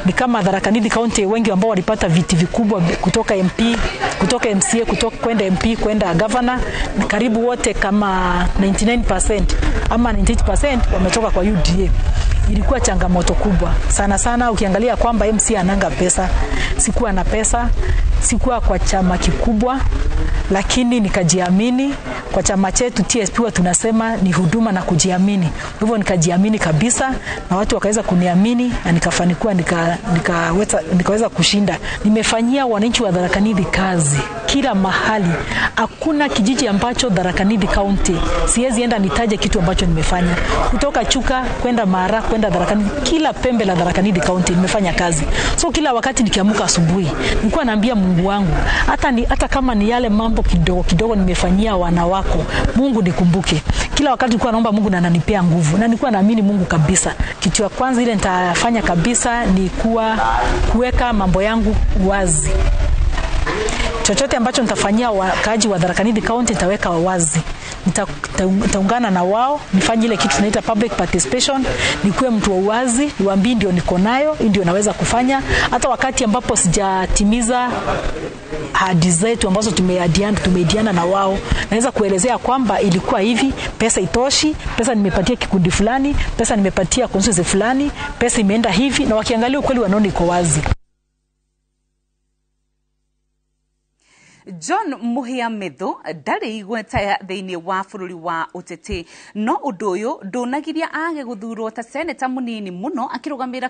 Ni kama Tharaka Nithi County, wengi ambao walipata viti vikubwa kutoka MP, kutoka MCA, kutoka kwenda MP, kwenda governor, karibu wote kama 99% ama 98% wametoka kwa UDA. Ilikuwa changamoto kubwa sana sana, ukiangalia kwamba MCA ananga pesa, sikuwa na pesa, sikuwa kwa chama kikubwa, lakini nikajiamini. Kwa chama chetu TSP huwa tunasema ni huduma na kujiamini. Kwa hivyo nikajiamini kabisa na watu wakaweza kuniamini na nikafanikiwa, nikaweza kushinda. Nimefanyia wananchi wa Tharaka Nithi kazi kila mahali. Hakuna kijiji ambacho Tharaka Nithi County siwezi enda nitaje kitu ambacho nimefanya. Kutoka Chuka kwenda Mara kwenda Tharaka Nithi, kila pembe la Tharaka Nithi County nimefanya kazi. So kila wakati nikiamka asubuhi nilikuwa naambia Mungu wangu, hata kama ni yale mambo kidogo kidogo nimefanyia wana wako, Mungu nikumbuke. Kila wakati nilikuwa naomba Mungu na ananipea nguvu, na nilikuwa naamini Mungu kabisa. Kitu ya kwanza ile nitafanya kabisa ni kuweka mambo yangu wazi. Chochote ambacho nitafanyia wakaaji wa Tharaka Nithi County nitaweka wazi. Nitaungana na wao, nifanye ile kitu tunaita public participation, nikuwe mtu wa uwazi, niwaambie ndio niko nayo, ndio naweza kufanya. Hata wakati ambapo sijatimiza ahadi zetu ambazo tumeidiana na wao, naweza kuelezea kwamba ilikuwa hivi, pesa itoshi, pesa nimepatia kikundi fulani, pesa nimepatia constituency fulani, pesa imeenda hivi, na wakiangalia ukweli wanaona iko wazi. John Muhia Methu ndarĩ igweta thĩinĩ wa bũrũri wa ũteti, no ũndũ ũyũ ndũnagiria age gũthurwo ta seneta mũnini mũno akĩrũgamĩrĩra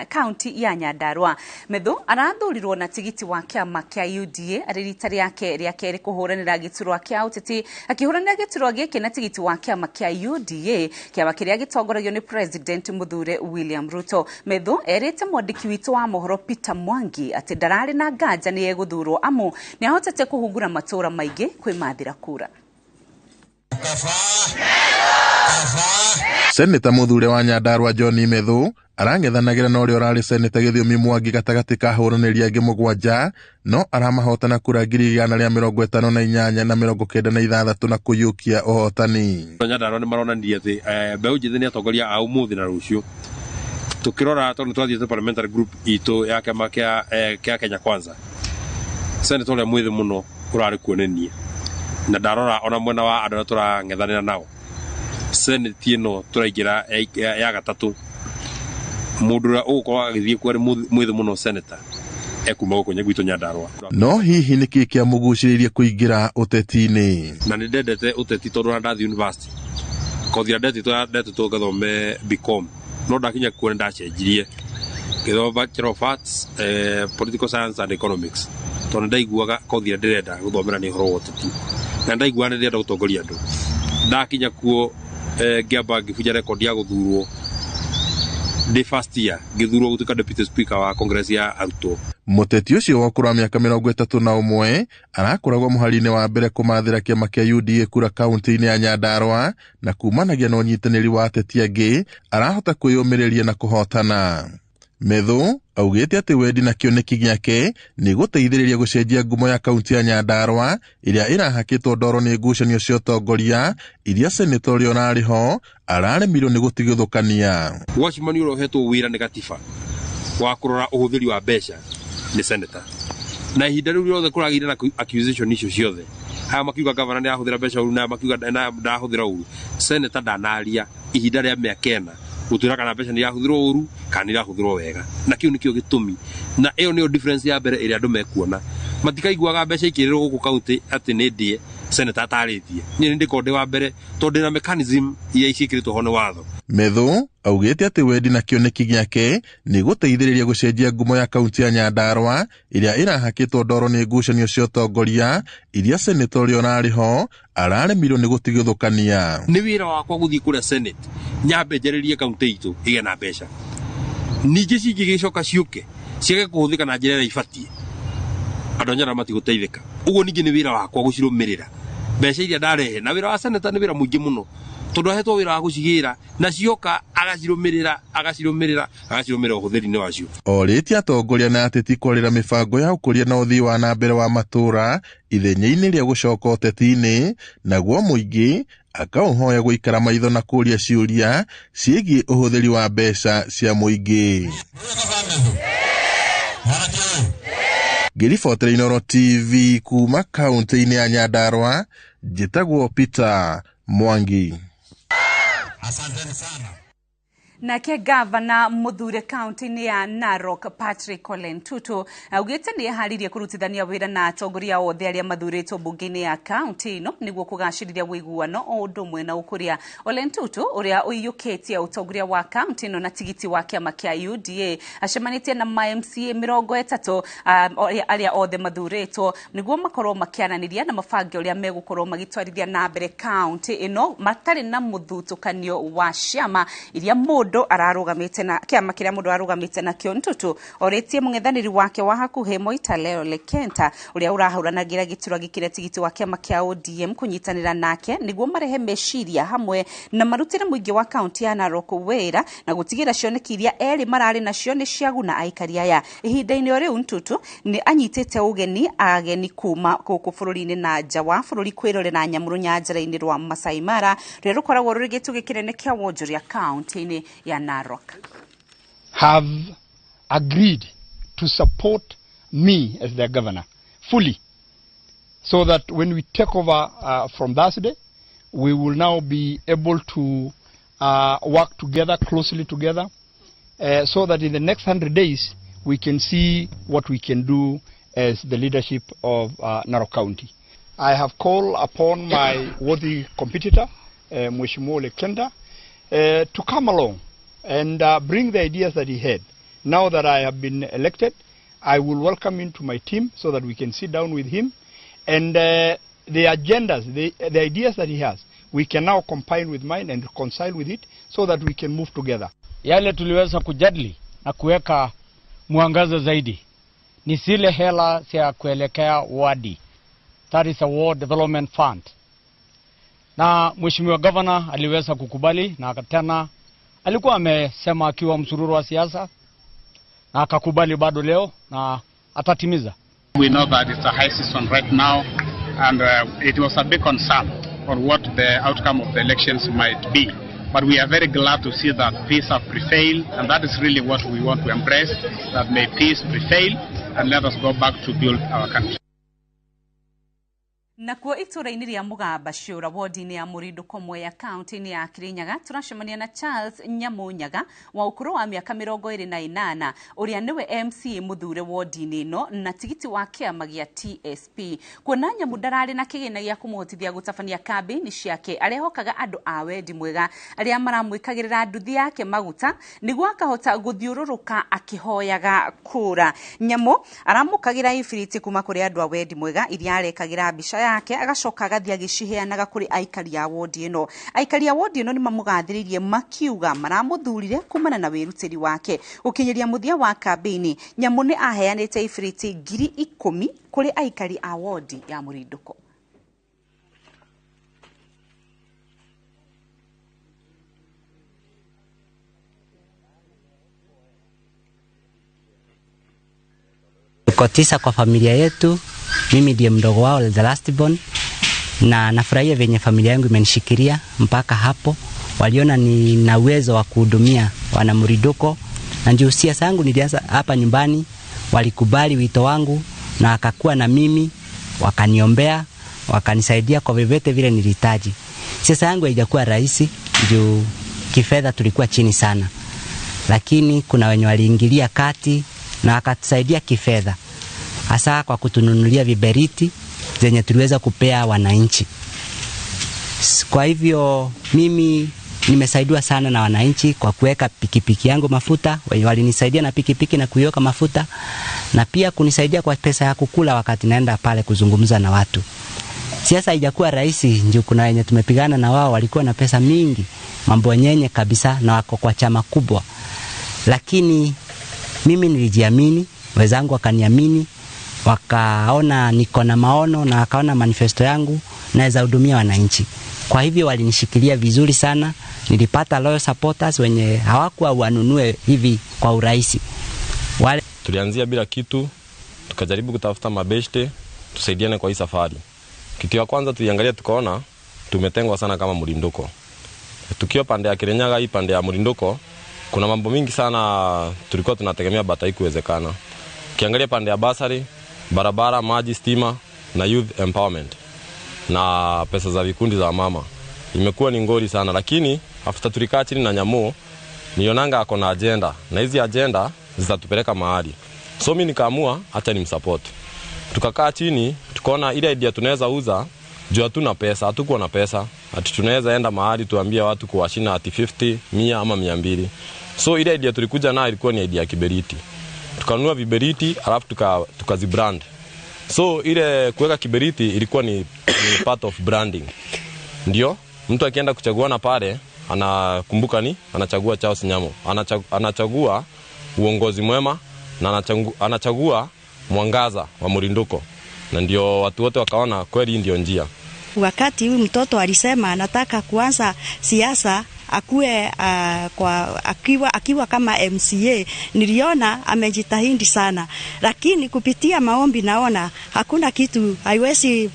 kaunti ya Nyandarua. Methu arathurirwo na tigiti wa kĩama kĩa UDA arĩ rita rĩake rĩa kerĩ kũhũranĩra gĩturwa kĩa ũteti, akĩhũranĩra gĩturwa gĩkĩ na tigiti wa kĩama kĩa UDA, kĩama kĩrĩa gĩtongoragio nĩ President Mũthure William Ruto. Methu erĩte mwandĩki witũ wa mohoro Peter Mwangi atĩ ndararĩ na nganja nĩ egũthurwo amu nĩ ahotete kũhungura matũra maingĩ kwĩmathĩra kura. Seneta Mũthure wa Nyandarua John Methu arang'ethanagĩra na ũrĩa ũrarĩ seneta Gĩthiomi Mwangi gatagatĩ ka ahũranĩri angĩ mũgwanja, no aramahotana kura ngiri igana rĩa mĩrongo ĩtano na inyanya na mĩrongo kenda na ithathatũ na kũiyũkia ũhotani. Nyandarua nĩ maronanirie atĩ mbeũ njĩthĩ nĩ atongoria a ũmũthĩ na rũciũ. Tũkĩrora tondũ twathiĩte parliamentary group itũ ya kĩama kĩa Kenya Kwanza, seneta ũrĩa mwĩthĩ mũno ũrarĩ kuo nĩ niĩ, na ndarora ona mwena wa andũ arĩa tũrang'ethanĩra nao, seneti ĩno tũraingĩra ya gatatũ, mũndũ ũrĩa ũgũkorwo agĩthiĩ kuo arĩ mwĩthĩ mũno seneta ekuma gũkũ gwitũ Nyandarua. No hihi nĩ kĩĩ kĩamũgucĩrĩirie kũingĩra ũteti-inĩ? Na nĩ ndendete ũteti tondũ ona ndathiĩ university kothi ĩrĩa ndetĩtwo ngathome BCom, no ndakinya kuo nĩ ndacenjirie ngĩthoma Bachelor of Arts, Political Science and Economics, tondũ ndaiguaga kothi ĩrĩa ndĩrenda gũthomera nĩ ũhoro wa ũteti, na ndaiguaga nĩ ndĩrenda gũtongoria andũ. Ndakinya kuo, ngĩamba ngĩbunja rekondi ya gũthurwo ndĩ first year, ngĩthurwo gũtuĩka deputy speaker wa Congress ya arutwo. Mũteti ũcio wa ũkũrũ wa mĩaka mĩrongo ĩtatũ na ũmwe arakoragwo mũhari-inĩ wa mbere kũmathĩra kĩama kĩa UDA kura kaunti-inĩ ya Nyandarua, na kumanagia na ũnyitanĩri wa ateti angĩ arahota kwĩyũmĩrĩria na kũhotana. Methu augĩte atĩ wendi na kĩoneki gĩake nĩ gũteithĩrĩria gũcenjia ngumo ya kaunti ya Nyandarua ĩrĩa ĩrahakĩtwo ndoro nĩ ngucanio cia ũtongoria iria seneta ũrĩa ũrarĩ ho araremirwo nĩ gũtigithũkania. Watchman ũrĩa ũhetwo wĩra nĩ gatiba wa kũrora ũhũthĩri wa mbeca nĩ seneta, na ihinda rĩu rĩothe kũragĩire na accusation icio ciothe, aya makiuga gavana nĩ arahũthĩra mbeca ũru, na aya makiuga ndarahũthĩra ũru, seneta ndanaria ihinda rĩa mĩaka ĩna gũtwĩra kana mbeca nĩ irahũthĩrwo ũru kana nĩ irahũthĩrwo wega, na kĩu nĩkĩo gĩtũmi, na ĩyo nĩyo difference ya mbere ĩrĩa andũ mekuona. Matikaiguaga mbeca ikĩrĩrwo gũkũ kaunti atĩ nĩ ndĩe seneta atarĩtie. Niĩ nĩ ndĩkorwo ndĩ wa mbere tondũ ndĩna mechanism iria ciĩkĩrĩtwo ho nĩ watho. Methu augĩte atĩ wendi na kĩoneki gĩake nĩ gũteithĩrĩria gũcenjia ngumo ya kaunti ya Nyandarua ĩrĩa ĩrahakĩtwo ndoro nĩ ngucanio cia ũtongoria iria seneta ũrĩa ũrarĩ ho araremirwo nĩ gũtigithũkania. Nĩ wĩra wakwa gũthiĩ kũrĩa Senate nyambe njarĩrie kaunti itũ ĩgĩe na mbeca, ningĩ cingĩgĩcoka ciũke ciage kũhũthĩka na njĩra ĩrĩa ibatiĩ, andũ a Nyandarua matigũteithĩka. Ũguo ningĩ nĩ wĩra wakwa gũcirũmĩrĩra mbeca iria ndarehe, na wĩra wa seneta nĩ wĩra mũingĩ mũno tondũ ahetwo wĩra wa gũcigĩra na cioka agacirũmĩrĩra, agacirũmĩrĩra, agacirũmĩrĩra ũhũthĩri-inĩ wacio. Orĩtie atongoria na ateti kwarĩra mĩbango ya ũkũria na ũthii wa na mbere wa matũũra ithenya-inĩ rĩa gũcoka ũteti-inĩ, naguo mũingĩ akaũhoya gũikara maitho na kũũria ciũria ciĩgiĩ ũhũthĩri wa mbeca cia mũingĩ. Ngĩribotera Inooro TV kuma kaunti-inĩ ya Nyandarua, njĩtagwo Peter Mwangi. Asanteni sana. Nake gavana muthure kaunti-inĩ ya Narok Patrick Ole Ntutu augĩte nĩ eharĩirie kũrutithania wĩra na atongoria othe arĩa mathurĩtwo mbunge-inĩ ya kaunti ĩno nĩguo kũgacĩrithia ũiguano o ũndũ ũmwe na ũkũria. Ole Ntutu ũrĩa ũiyũkĩtie ũtongoria wa kaunti ĩno na tigiti wa kĩama kĩa UDA acemanĩtie na ma MCA 30 arĩa othe mathurĩtwo nĩguo makorwo makĩaranĩria na mabange ũrĩa megũkorwo magĩtwarithia na mbere kaunti ĩno matarĩ na mũthutũkanio wa ciama iria mũndũ ararũgamĩte na kĩama kĩrĩa mũndũ ararũgamĩte nakĩo. Ntutu orĩtie mũng'ethanĩri wake wa hakuhĩ Moitalel Ole Kenta ũrĩa ũrahũranagĩra gĩturwa gĩkĩre tigiti wa kĩama kĩa ODM kũnyitanĩra nake nĩguo marehe meciria hamwe na marutĩre mũingĩ wa kaunti ya Narok wĩra na gũtigĩra cioneki iria erĩ mararĩ nacio nĩ ciaguna aikari aya. Ihinda-inĩ o rĩu Ntutu nĩ anyitĩte ũgeni ageni kuma gũkũ bũrũri-inĩ na nja wa bũrũri kwĩrorera nyamũ rũnyanjara-inĩ rwa Masai Mara rũrĩa rũkoragwo rũrĩ gĩtugĩ kĩnene kĩa wonjoria kaunti-inĩ ya Narok. Have agreed to support me as their governor fully, so that when we take over from Thursday, we will now be able to work together, closely together, so that in the next 100 days we can see what we can do as the leadership of Narok County. I have called upon my worthy competitor, Mheshimiwa Ole Kenta, to come along and bring the ideas that he had. Now that I have been elected, I will welcome him to my team so that we can sit down with him and the agendas, the ideas that he has, we can now combine with mine and reconcile with it so that we can move together. Yale tuliweza kujadili na kuweka mwangaza zaidi ni zile hela za kuelekea wadi, that is a Ward Development Fund. Na Mheshimiwa Governor aliweza kukubali, na tena alikuwa amesema akiwa msururu wa siasa na akakubali bado leo na atatimiza. We know that it's a high season right now, and it was a big concern on what the outcome of the elections might be. But we are very glad to see that peace have prevailed, and that is really what we want to embrace, that may peace prevail and let us go back to build our country. Nakuo itũra-inĩ rĩa Mũgamba Ciũra wodi-inĩ ya Mũrindũko Mwea kaunti-inĩ ya Kirinyaga tũracemania na Charles Nyamunyaga wa ũkũrũ wa mĩaka 28 ũrĩa nĩwe MCA mũthure wodi-inĩ ĩno na tigiti wa kĩama gĩa TSP. Kuona Nyamu ndararĩ na kĩgĩna gĩa kũmũhotithia gũtabania kambĩini ciake, arehokaga andũ a wendi mwega arĩa maramwĩkagĩrĩra nduthi yake maguta nĩguo akahota gũthiũrũrũka akĩhoyaga kũra. Nyamu aramũkagĩra ibiriti kuma kũrĩ andũ a wendi mwega iria arekagĩra mbica yake agacoka agathia agĩciheanaga kũrĩ aikari a wodi ĩno. Aikari a wodi ĩno nĩmamũgathĩrĩirie makiuga maramũthurire kumana na wĩrutĩri wake. Gũkinyĩria mũthia wa kambĩini, Nyamu nĩ aheanĩte ibiriti 10,000 kũrĩ aikari a wodi ya Mũrindũko. Tuko 9 kwa familia yetu. Mimi ndiye mdogo wao, the last born, na nafurahia venye familia yangu imenishikilia mpaka hapo. Waliona nina uwezo wa kuhudumia wana Mũrindũko, na ndio siasa yangu nilianza hapa nyumbani. Walikubali wito wangu na wakakuwa na mimi, wakaniombea, wakanisaidia kwa vyovyote vile nilihitaji. Siasa yangu haijakuwa rahisi juu kifedha tulikuwa chini sana, lakini kuna wenye waliingilia kati na wakatusaidia kifedha, hasa kwa kutununulia viberiti zenye tuliweza kupea wananchi. Kwa hivyo mimi nimesaidiwa sana na wananchi kwa kuweka pikipiki yangu mafuta. Walinisaidia na pikipiki na kuiweka mafuta, na pia kunisaidia kwa pesa ya kukula wakati naenda pale kuzungumza na watu. Siasa haijakuwa rahisi juu kuna wenye tumepigana na wao walikuwa na pesa mingi, mambo nyenye kabisa, na wako kwa chama kubwa. Lakini mimi nilijiamini, wenzangu wakaniamini, wakaona niko na maono na wakaona manifesto yangu naweza hudumia wananchi. Kwa hivyo walinishikilia vizuri sana. Nilipata loyal supporters wenye hawakuwa wanunue hivi kwa urahisi. Wale tulianzia bila kitu, tukajaribu kutafuta mabeshte tusaidiane kwa hii safari. Kitu ya kwanza tuliangalia tukaona tumetengwa sana kama Mũrindũko. Tukiwa pande ya Kirinyaga, hii pande ya Mũrindũko kuna mambo mingi sana tulikuwa tunategemea bata haikuwezekana. Ukiangalia pande ya basari Barabara, maji, stima na youth empowerment na pesa za vikundi za mama. Imekuwa ni ngori sana, lakini after tulikaa chini na Nyamu nionanga ako na agenda, na hizi agenda zitatupeleka mahali. So mimi nikaamua hata nimsupport. Tukakaa chini tukaona ile idea tunaweza uza juu hatuna pesa, hatukuwa na pesa. Ati tunaweza enda mahali tuambie watu kuwashina ati 50, 100 ama 200. So ile idea tulikuja nayo ilikuwa ni idea ya kiberiti. Tukanunua viberiti alafu tukazibrand. So ile kuweka kiberiti ilikuwa ni part of branding. Ndio mtu akienda kuchaguana pale anakumbuka ni anachagua Charles Nyamu, anachagua uongozi mwema na anachagua mwangaza wa Murinduko. Na ndio watu wote wakaona kweli ndio njia. Wakati huyu mtoto alisema anataka kuanza siasa akue akiwa kama MCA, niliona amejitahidi sana, lakini kupitia maombi naona hakuna kitu haiwezi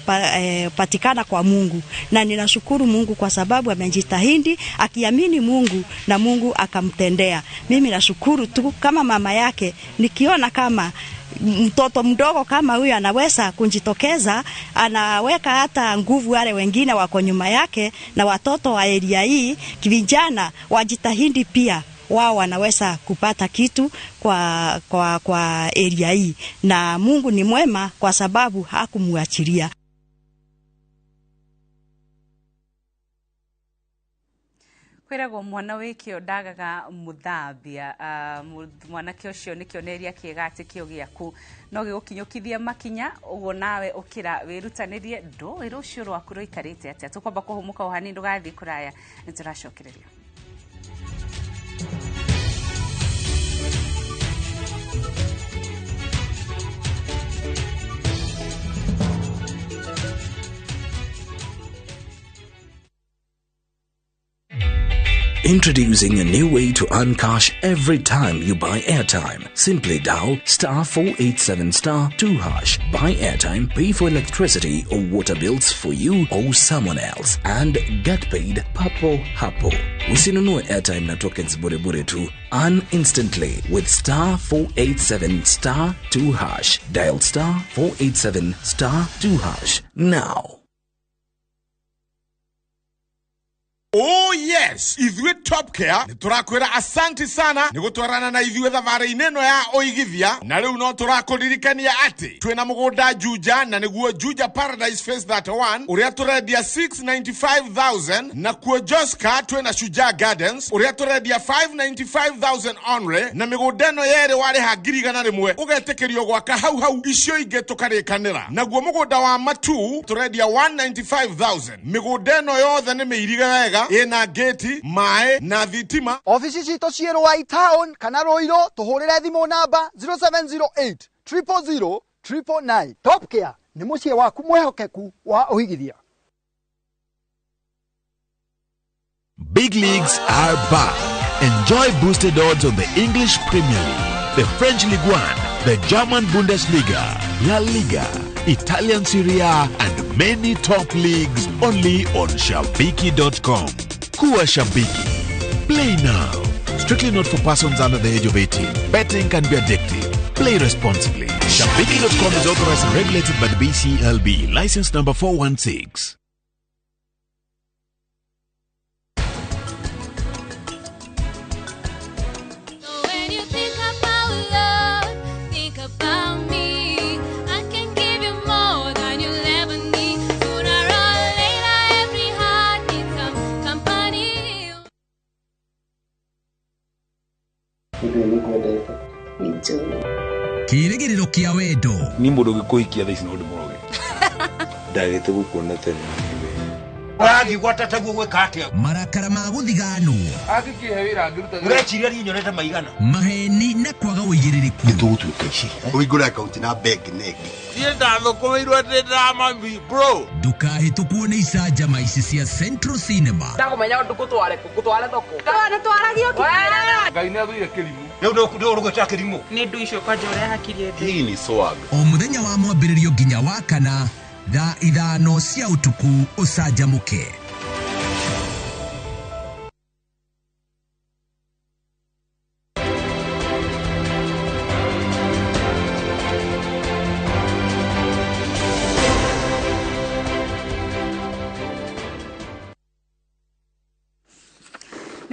patikana kwa Mungu, na ninashukuru Mungu kwa sababu amejitahidi akiamini Mungu na Mungu akamtendea. Mimi nashukuru tu kama mama yake, nikiona kama mtoto mdogo kama huyu anaweza kujitokeza, anaweka hata nguvu wale wengine wako nyuma yake, na watoto wa area hii vijana wajitahidi pia, wao wanaweza kupata kitu kwa area hii. Na Mungu ni mwema kwa sababu hakumuachilia. Kwiragwo mwana wikio ndagaga muthambia, mwanake ucio ni kioneria kiega ati kio giaku no gigukinyukithia makinya uguo nawe ukira wirutanirie ndui rucio rwaku ruikarite atia. Tukwamba kuhumuka uhani ndugathie kuraya, nituracokereria. Introducing a new way to earn cash every time you buy airtime. Simply dial *487*2#. Buy airtime, pay for electricity or water bills for you or someone else, and get paid papo hapo. Usinunue airtime na tokens bure bure tu. Earn instantly with *487*2#. Dial *487*2# now. Oh yes, ithuĩ Top Care nĩ tũrakwĩra asanti sana nĩ gũtwarana na ithuĩ thabarĩ-inĩ ĩno ya ũigithia, na rĩu no tũrakũririkania atĩ twĩna mũgũnda Juja, na nĩguo Juja Paradise Phase 31 ũrĩa tũrendia 695,000, na kuo Joska twĩna Shujaa Gardens ũrĩa tũrendia 595,000 only, na mĩgũnda ĩno yerĩ warĩha 100,000 ũgetĩkĩrio gwaka hau hau, icio ingĩ tũkarĩkanĩra. Naguo mũgũnda wa Matu tũrendia 195,000. Mĩgũnda ĩno yothe nĩ mĩirige wega, ina geti, mae na thitima. Ofici citũ ciĩ Ruai Town kana Ruiru, tũhũrĩre thimũ namba 0708 000 999. Top Care nĩ mũciĩ waku mwĩhokeku wa ũigithia. Big leagues are back. Enjoy boosted odds on the English Premier League, the French Ligue 1, the German Bundesliga, La Liga, Italian Serie A, and many top leagues only on Shabiki.com. Kuwa Shabiki. Play now. Strictly not for persons under the age of 18. Betting can be addictive. Play responsibly. Shabiki.com is authorized and regulated by the BCLB. License number 416. Kĩrĩgĩrĩro kĩa wendo ni mũndũ ũngĩkũhikia thaa ici no ndĩmũroge. Ndagĩte gũkuona tene ũrathiĩ gwatata guo gwĩka atĩa? Marakara ma gũthiganwo angĩkĩhe wĩra angĩruta ũreciria niĩ nyonete maigana maheni na kwaga ũigĩrĩrĩku. Nĩtũgũtuĩka ici ũhingũre akaunti na bengi negi. Niĩ ndathũkũmĩirwo ndĩ ndĩramami bro. Ndũkahĩtũkwo nĩ icanjama ici cia Central Cinema. Ndakũmenya ũndũ ngũtware kũ ngũtware thoko. Nĩtwaragio kĩmera. Ngai nĩathũire kĩrimũ. Rĩu ndũrũgwĩta kĩrimũ. Nĩ ndũ icio kwanja ũrĩa hakiri ĩndĩ. Hii ni swag. O mũthenya wa mwambĩrĩrio nginya wa kana thaa 5 cia ũtukũ ũcanjamũke.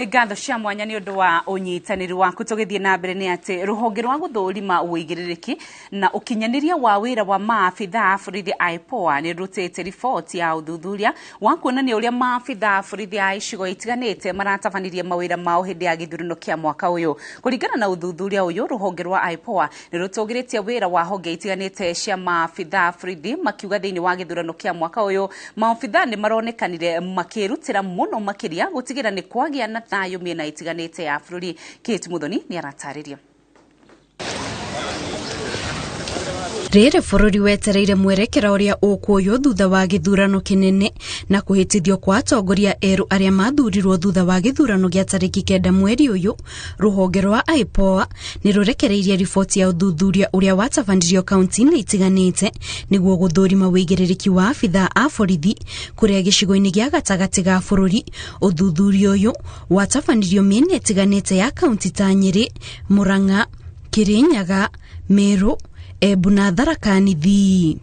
Nĩ ngatho cia mwanya nĩ ũndũ wa ũnyitanĩri waku. Tũgĩthiĩ na mbere nĩ atĩ rũhonge rwa gũthũrima ũigĩrĩrĩki na ũkinyanĩria wa wĩra wa maabitha a borithi IPOA nĩ rũrutĩte riboti ya ũthuthuria wa kuonania ũrĩa maabitha a borithi a icigo itiganĩte maratabanirie mawĩra mao hĩndĩ ya gĩthurano kĩa mwaka ũyũ. Kũringana na ũthuthuria ũyũ, rũhonge rwa IPOA nĩ rũtũgĩrĩtie wĩra wa honge itiganĩte cia maabitha a borithi, makiuga thĩinĩ wa gĩthurano kĩa mwaka ũyũ maobitha nĩ maronekanire makĩrutĩra mũno makĩria gũtigĩra nĩ kwagĩa na thayũ mĩena itiganĩte ya bũrũri. Kate Muthoni nĩ aratarĩria. Rĩrĩ bũrũri wetereire mwerekera ũrĩa ũkuoywo thutha wa gĩthurano kĩnene na kũhĩtithio kwa atongoria erũ arĩa mathurirwo thutha wa gĩthurano gĩa tarĩki 9 mweri ũyũ, rũhonge rwa IPOA nĩ rũrekereirie riboti ya ũthuthuria ũrĩa watabanirio kaunti-inĩ itiganĩte nĩguo gũthũrima wĩigĩrĩrĩki wa abithaa a borithi kũrĩa gĩcigo-inĩ gĩa gatagatĩ ga bũrũri. Ũthuthuria ũyũ watabanirio mĩena ĩtiganĩte ya kaunti ta Nyĩrĩ, Murang'a, Kirinyaga, Meru, Embu na Tharaka Nithi.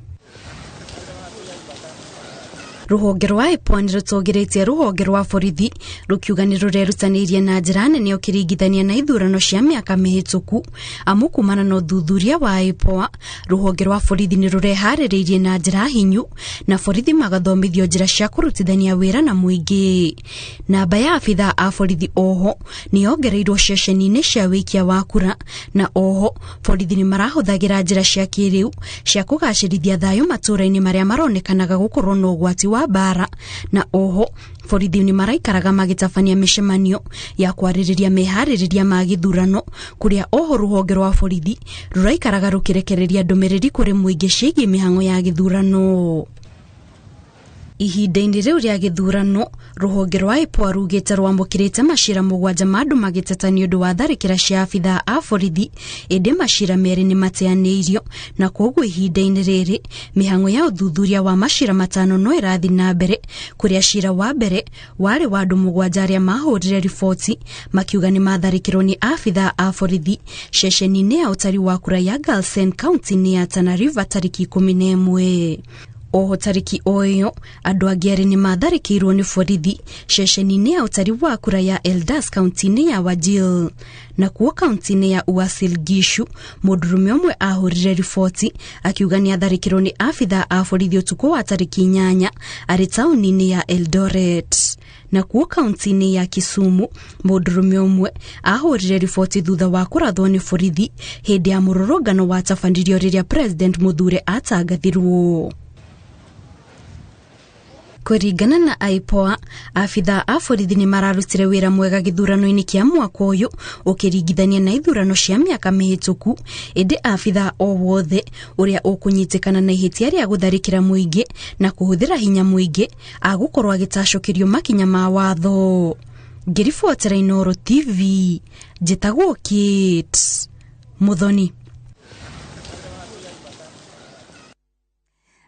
Rũhonge rwa IPOA nĩ rũtũgĩrĩtie rũhonge rwa borithi rũkiuga nĩ rũrerutanĩirie na njĩra nene ũkĩringithania na ithurano cia mĩaka mĩhĩtũku. Amu kumana na ũthuthuria wa IPOA, rũhonge rwa borithi nĩ rũreharĩrĩirie na njĩra hinyu na borithi magathomithio njĩra cia kũrutithania wĩra na mũingĩ. Namba ya abithaa a borithi oho nĩ yongereirwo ceceni-inĩ cia wĩikia wa kura, na oho borithi nĩ marahũthagĩra njĩra cia kĩrĩu cia kũgacĩrithia thayũ matũũra-inĩ marĩa maronekanaga gũkorwo na ũgwati wa bara, na oho borithi nĩ maraikaraga magĩtabania mĩcemanio ya kwarĩrĩria meharĩrĩria ma gĩthurano, kũrĩa oho rũhonge rwa borithi rũraikaraga rũkĩrekereria ndũmĩrĩri kũrĩ mũingĩ ciĩgiĩ mĩhang'o ya gĩthurano. Ihinda-inĩ rĩu rĩa gĩthurano, rũhonge rwa IPOA rugĩte rwamũkĩrĩte macira 7 ma andũ magĩteta nĩ ũndũ wa tharĩkĩra cia abithaa a borithi, ĩndĩ macira 2 nĩ mateanĩirio, na kwoguo ihinda-inĩ rĩrĩ mĩhang'o ya ũthuthuria wa macira 5 no ĩrathiĩ na mbere, kũrĩa cira wa mbere warĩ wa andũ 7 arĩa mahũrire riboti makiuga nĩ matharĩkĩrwo nĩ abithaa a borithi ceceni-inĩ ya ũtari wa kura ya Garsen kaunti-inĩ ya Tana River tarĩki 11. Oho tarĩki o ĩyo andũ angĩ erĩ nĩ matharĩkĩirwo nĩ borithi ceceni-inĩ ya ũtari wa kura ya Eldas kaunti-inĩ ya Wajir. Na kuo kaunti-inĩ ya Uasin Gishu, mũndũrũme ũmwe ahũrire riboti akiuga nĩ atharĩkĩrwo nĩ abithaa a borithi ũtukũ wa tarĩki 8 arĩ taũni-inĩ ya Eldoret. Na kuo kaunti-inĩ ya Kisumu, mũndũrũme ũmwe ahũrire riboti thutha wa kũrathwo nĩ borithi hĩndĩ ya mũrũrũngano watabanirio rĩrĩa President Muthure atangathirwo. Kũringana na IPOA, abithaa a borithi nĩ mararutire wĩra mwega gĩthurano-inĩ kĩa mwaka ũyũ ũkĩringithania na ithurano cia mĩaka mĩhĩtũku, ĩndĩ abithaa o wothe ũrĩa ũkũnyitĩkana na ihĩtia rĩa gũtharĩkĩra mũingĩ na kũhũthĩra hinya mũingĩ agũkorwo agĩtacũkĩrio makinya ma watho. Ngĩribotera Inooro TV, njĩtagwo Kate Muthoni.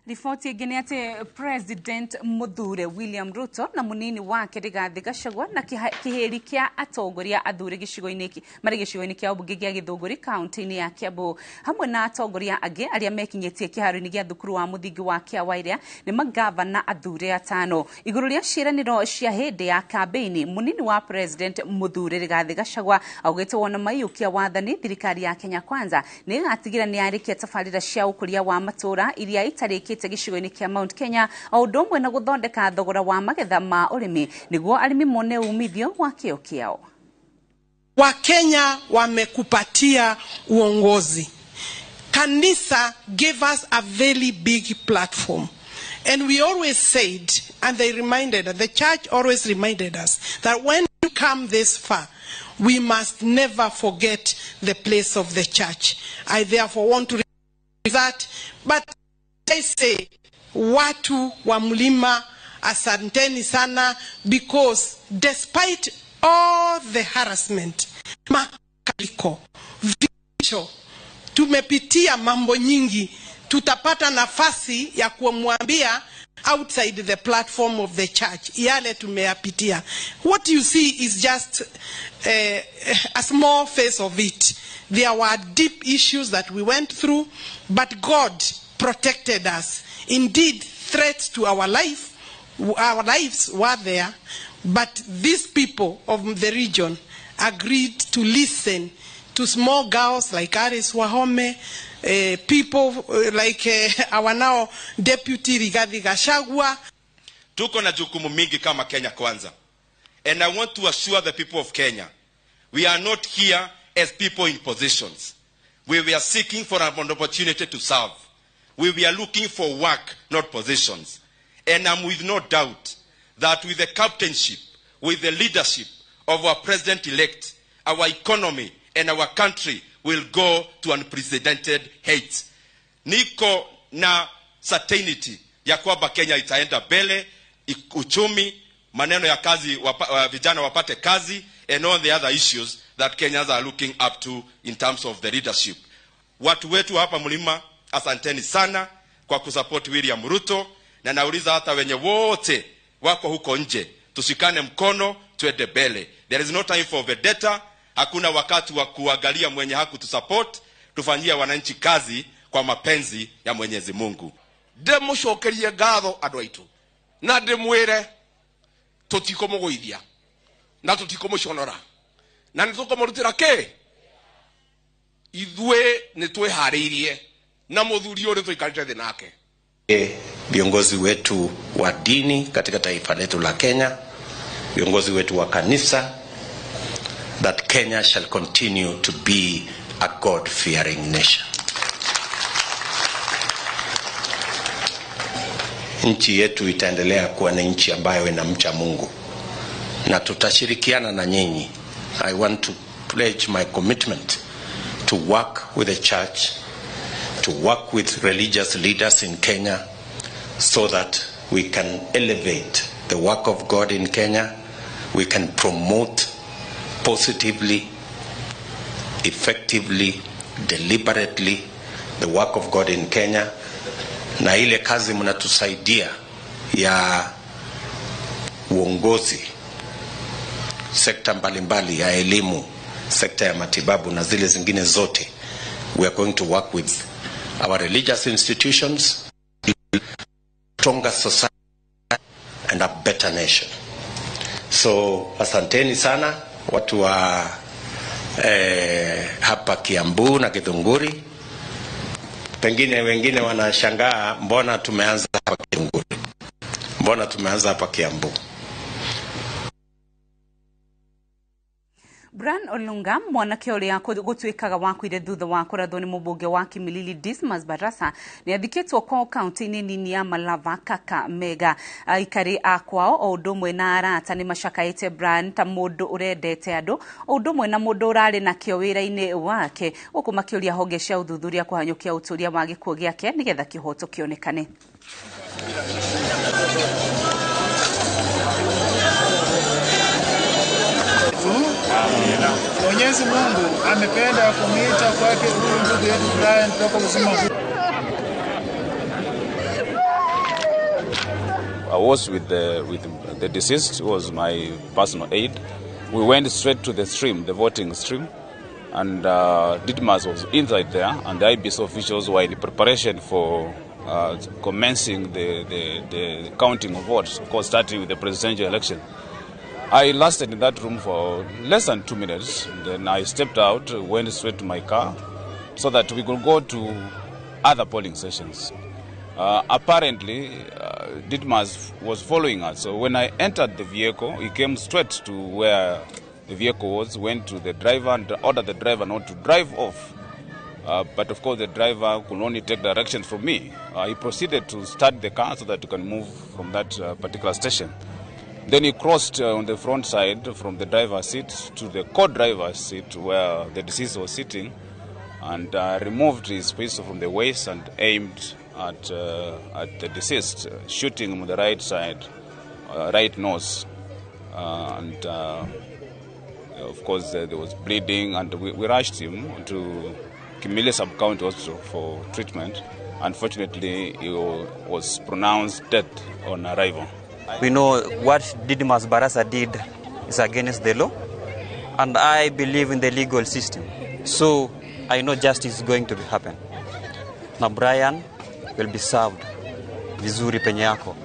Riboti ĩngĩ nĩ atĩ President Muthure William Ruto na mũnini wake Rigathi Gachagua na kĩhĩri kĩa atongoria athure gĩcigo-inĩ marĩ gĩcigo-inĩ kĩa ũmbunge gĩa Gĩthũngũri kaunti-inĩ ya Kiambu hamwe na atongoria angĩ arĩa mekinyĩtie kĩharo-inĩ gĩa thukuru wa mũthingi wa Kĩawaĩrĩa nĩ magavana athure 5. Igũrũ rĩa ciĩranĩro cia hĩndĩ ya kambĩini, mũnini wa President Muthure Rigathi Gachagua augĩte wona maiyũkia wathani thirikari ya Kenya Kwanza nĩ ĩgatigĩra nĩ yarĩkia tabarĩra cia ũkũria wa matũũra iria itarĩkĩte gĩcigo-inĩ kĩa Mount Kenya o ũndũ ũmwe na gũthondeka thogora wa magetha ma ũrĩmi nĩguo arĩmi mone umithio wa kĩo kĩao. Wakenya wamekupatia uongozi. Kanisa gave us a very big platform. And we always said, and they reminded us, the church always reminded us, that when you come this far, we must never forget the place of the church. I therefore want to that, but I say, watu wa mlima asanteni sana, because despite all the harassment, makaliko, vitisho, tumepitia mambo nyingi, tutapata nafasi ya kumwambia outside the platform of the church yale tumeyapitia. What you see is just a small face of it. There were deep issues that we went through, but God protected us. Indeed, threats to our life, our lives were there, But these people of the region agreed to listen to small girls like Alice Wahome, people like our now deputy Rigathi Gachagua. Tuko na jukumu mingi kama Kenya Kwanza. And I want to assure the people of Kenya, we are not here as people in positions. We were seeking for an opportunity to serve. We were looking for work, not positions. And I'm with no doubt that with the captainship, with the leadership of our president-elect, our economy and our country will go to unprecedented heights. Niko na certainty ya kwamba Kenya itaenda mbele, uchumi, maneno ya kazi, vijana wapate kazi, and all the other issues that Kenyans are looking up to in terms of the leadership. Watu wetu hapa mlima, asanteni sana kwa kusupport William Ruto, na nauliza hata wenye wote wako huko nje, tushikane mkono, tuende mbele. There is no time for vendetta. Hakuna wakati wa kuangalia mwenye hakutusupport. Tufanyie wananchi kazi kwa mapenzi ya Mwenyezi Mungu. Ndĩmũcokerie ngatho andũ aitũ na ndĩmwĩre tũtikũmũgũithia na tũtikũmũconora na nĩtũkũmũrutĩra kĩ ithuĩ nĩtwĩharĩirie na mũthuri ũrĩa tũikarĩte thĩ nake. Viongozi wetu wa dini katika taifa letu la Kenya, viongozi wetu wa kanisa, that Kenya shall continue to be a God-fearing nation. Nchi yetu itaendelea kuwa ni nchi ambayo inamcha Mungu, na tutashirikiana na nyinyi. I want to pledge my commitment to work with the church, to work with religious leaders in Kenya, so that we can elevate the work of God in Kenya. We can promote positively, effectively, deliberately the work of God in Kenya. Na ile kazi mnatusaidia ya uongozi, sekta mbalimbali ya elimu, sekta ya matibabu na zile zingine zote, we are going to work with our religious institutions, stronger society and a better nation. So asanteni sana watu wa hapa Kiambu na Githunguri. Pengine wengine wanashangaa mbona tumeanza hapa Githunguri, mbona tumeanza hapa Kiambu. Brian Olunga mwanake uria gutuikaga wakuire thutha wa kurathwo ni mubunge wa Kimilili Dismas Barasa ni athikitwo kwao kaunti-ini nini ya Malava Kakamega. Aikari a kwao o undu umwe na arata ni macakaite Brian ta mundu urendete andu o undu umwe na mundu urari nakio wira-ini wake, huku makiuria honge cia uthuthuria kuhanyukia uturia wa gikuo giake nigetha kihoto kionekane. Mwenyezi Mungu amependa kumuita kwake huyu ndugu yetu Brian kutoka uzima huu. I was with the deceased, who was my personal aide. We went straight to the stream, the voting stream, and Didmas was inside there, and the IBC officials were in preparation for commencing the counting of votes, of course, starting with the presidential election. I lasted in that room for less than 2 minutes. Then I stepped out, went straight to my car, so that we could go to other polling stations. Apparently, Didmas was following us. So when I entered the vehicle, he came straight to where the vehicle was, went to the driver and ordered the driver not to drive off. But of course, the driver could only take directions from me. He proceeded to start the car so that he can move from that particular station. Then he crossed on the front side from the driver's seat to the co-driver's seat where the deceased was sitting, and removed his pistol from the waist and aimed at the deceased, shooting him on the right side, right nose. And of course, there was bleeding, and we rushed him to Kimili Sub-County Hospital for treatment. Unfortunately, he was pronounced dead on arrival. We know what Didmas Barasa did is against the law, and I believe in the legal system. So I know justice is going to be happen. Now Brian will be served vizuri penye yako.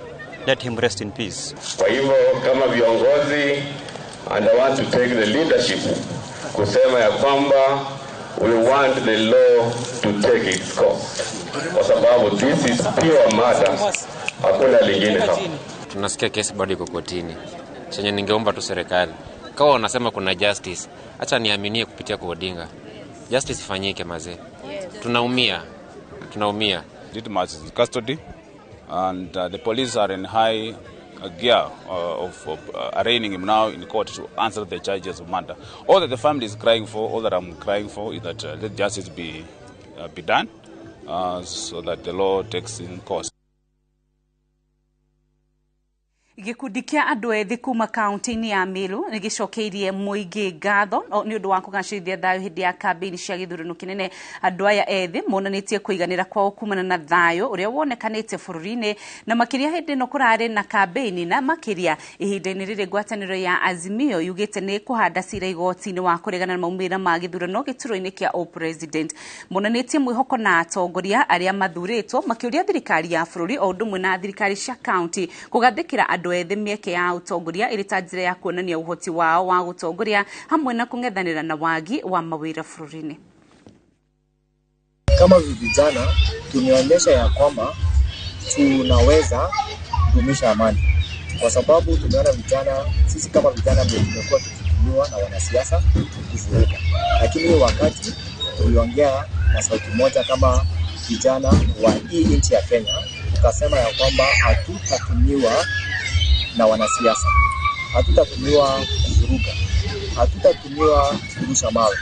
Let him rest in peace. Kwa hivyo kama viongozi, and I want to take the leadership kusema ya kwamba we want the law to take its course, kwa sababu this is pure murder, hakuna lingine hapa. Tunasikia kesi bado iko kotini. Chenye ningeomba tu serikali, kama wanasema kuna justice, acha niaminie kupitia kwa Odinga, justice ifanyike mazee. Tunaumia, tunaumia. Didmus is in custody and the police are in high gear of arraigning him now in court to answer the charges of murder. All that the family is crying for, all that I'm crying for, is that let justice be done so that the law takes in course. Gikundi kia andu ethi kuma kaunti-ini ya Meru nĩ gĩcokeirie mũingĩ ngatho nĩ ũndũ wa kũgacĩrithia thayũ hĩndĩ ya kambĩini cia gĩthurano kĩnene. Andũ aya ethĩ monanĩtie kũiganĩra kwao kumana na thayũ ũrĩa wonekanĩte bũrũri-inĩ, na makĩria hĩndĩ ĩno kũrarĩ na kambĩini, na makĩria ihinda-inĩ rĩrĩ ngwatanĩro ya Azimio yugĩte nĩ kũhanda cira igoti-inĩ wa kũregana na maumĩrĩra ma gĩthurano gĩturwa-inĩ kĩa ũpresident. Monanĩtie mwĩhoko na atongoria arĩa mathurĩtwo makĩũria thirikari ya bũrũri o ũndũ ũmwe na thirikari cia kaunti kũgathĩkĩra andũ ethĩ mĩeke ya ũtongoria ĩrĩ ta njĩra ya kuonania ũhoti wao wa gũtongoria hamwe na kũng'ethanĩra na wagi wa mawĩra bũrũri-inĩ. Kama vijana tumeonyesha ya kwamba tunaweza kudumisha amani, kwa sababu tumeona vijana, sisi kama vijana ndio tumekuwa tukitumiwa na wanasiasa kuvuruga, lakini wakati tuliongea na sauti moja kama vijana wa hii nchi ya Kenya, tukasema ya kwamba hatutatumiwa na wanasiasa, hatutatumiwa kuvuruga, hatutatumiwa kurusha mawe,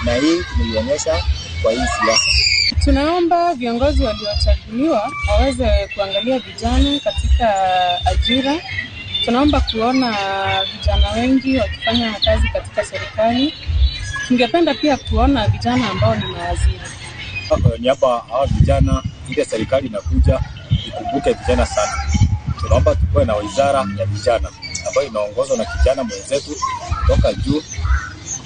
na hii tumeionyesha kwa hii siasa. Tunaomba viongozi waliochaguliwa waweze kuangalia vijana katika ajira. Tunaomba kuona vijana wengi wakifanya kazi katika serikali. Tungependa pia kuona vijana ambao ni mawaziri. Kwa niaba hawa vijana, ile serikali inakuja ikumbuke vijana sana. Tunaomba tukuwe na wizara ya vijana ambayo inaongozwa na kijana mwenzetu kutoka juu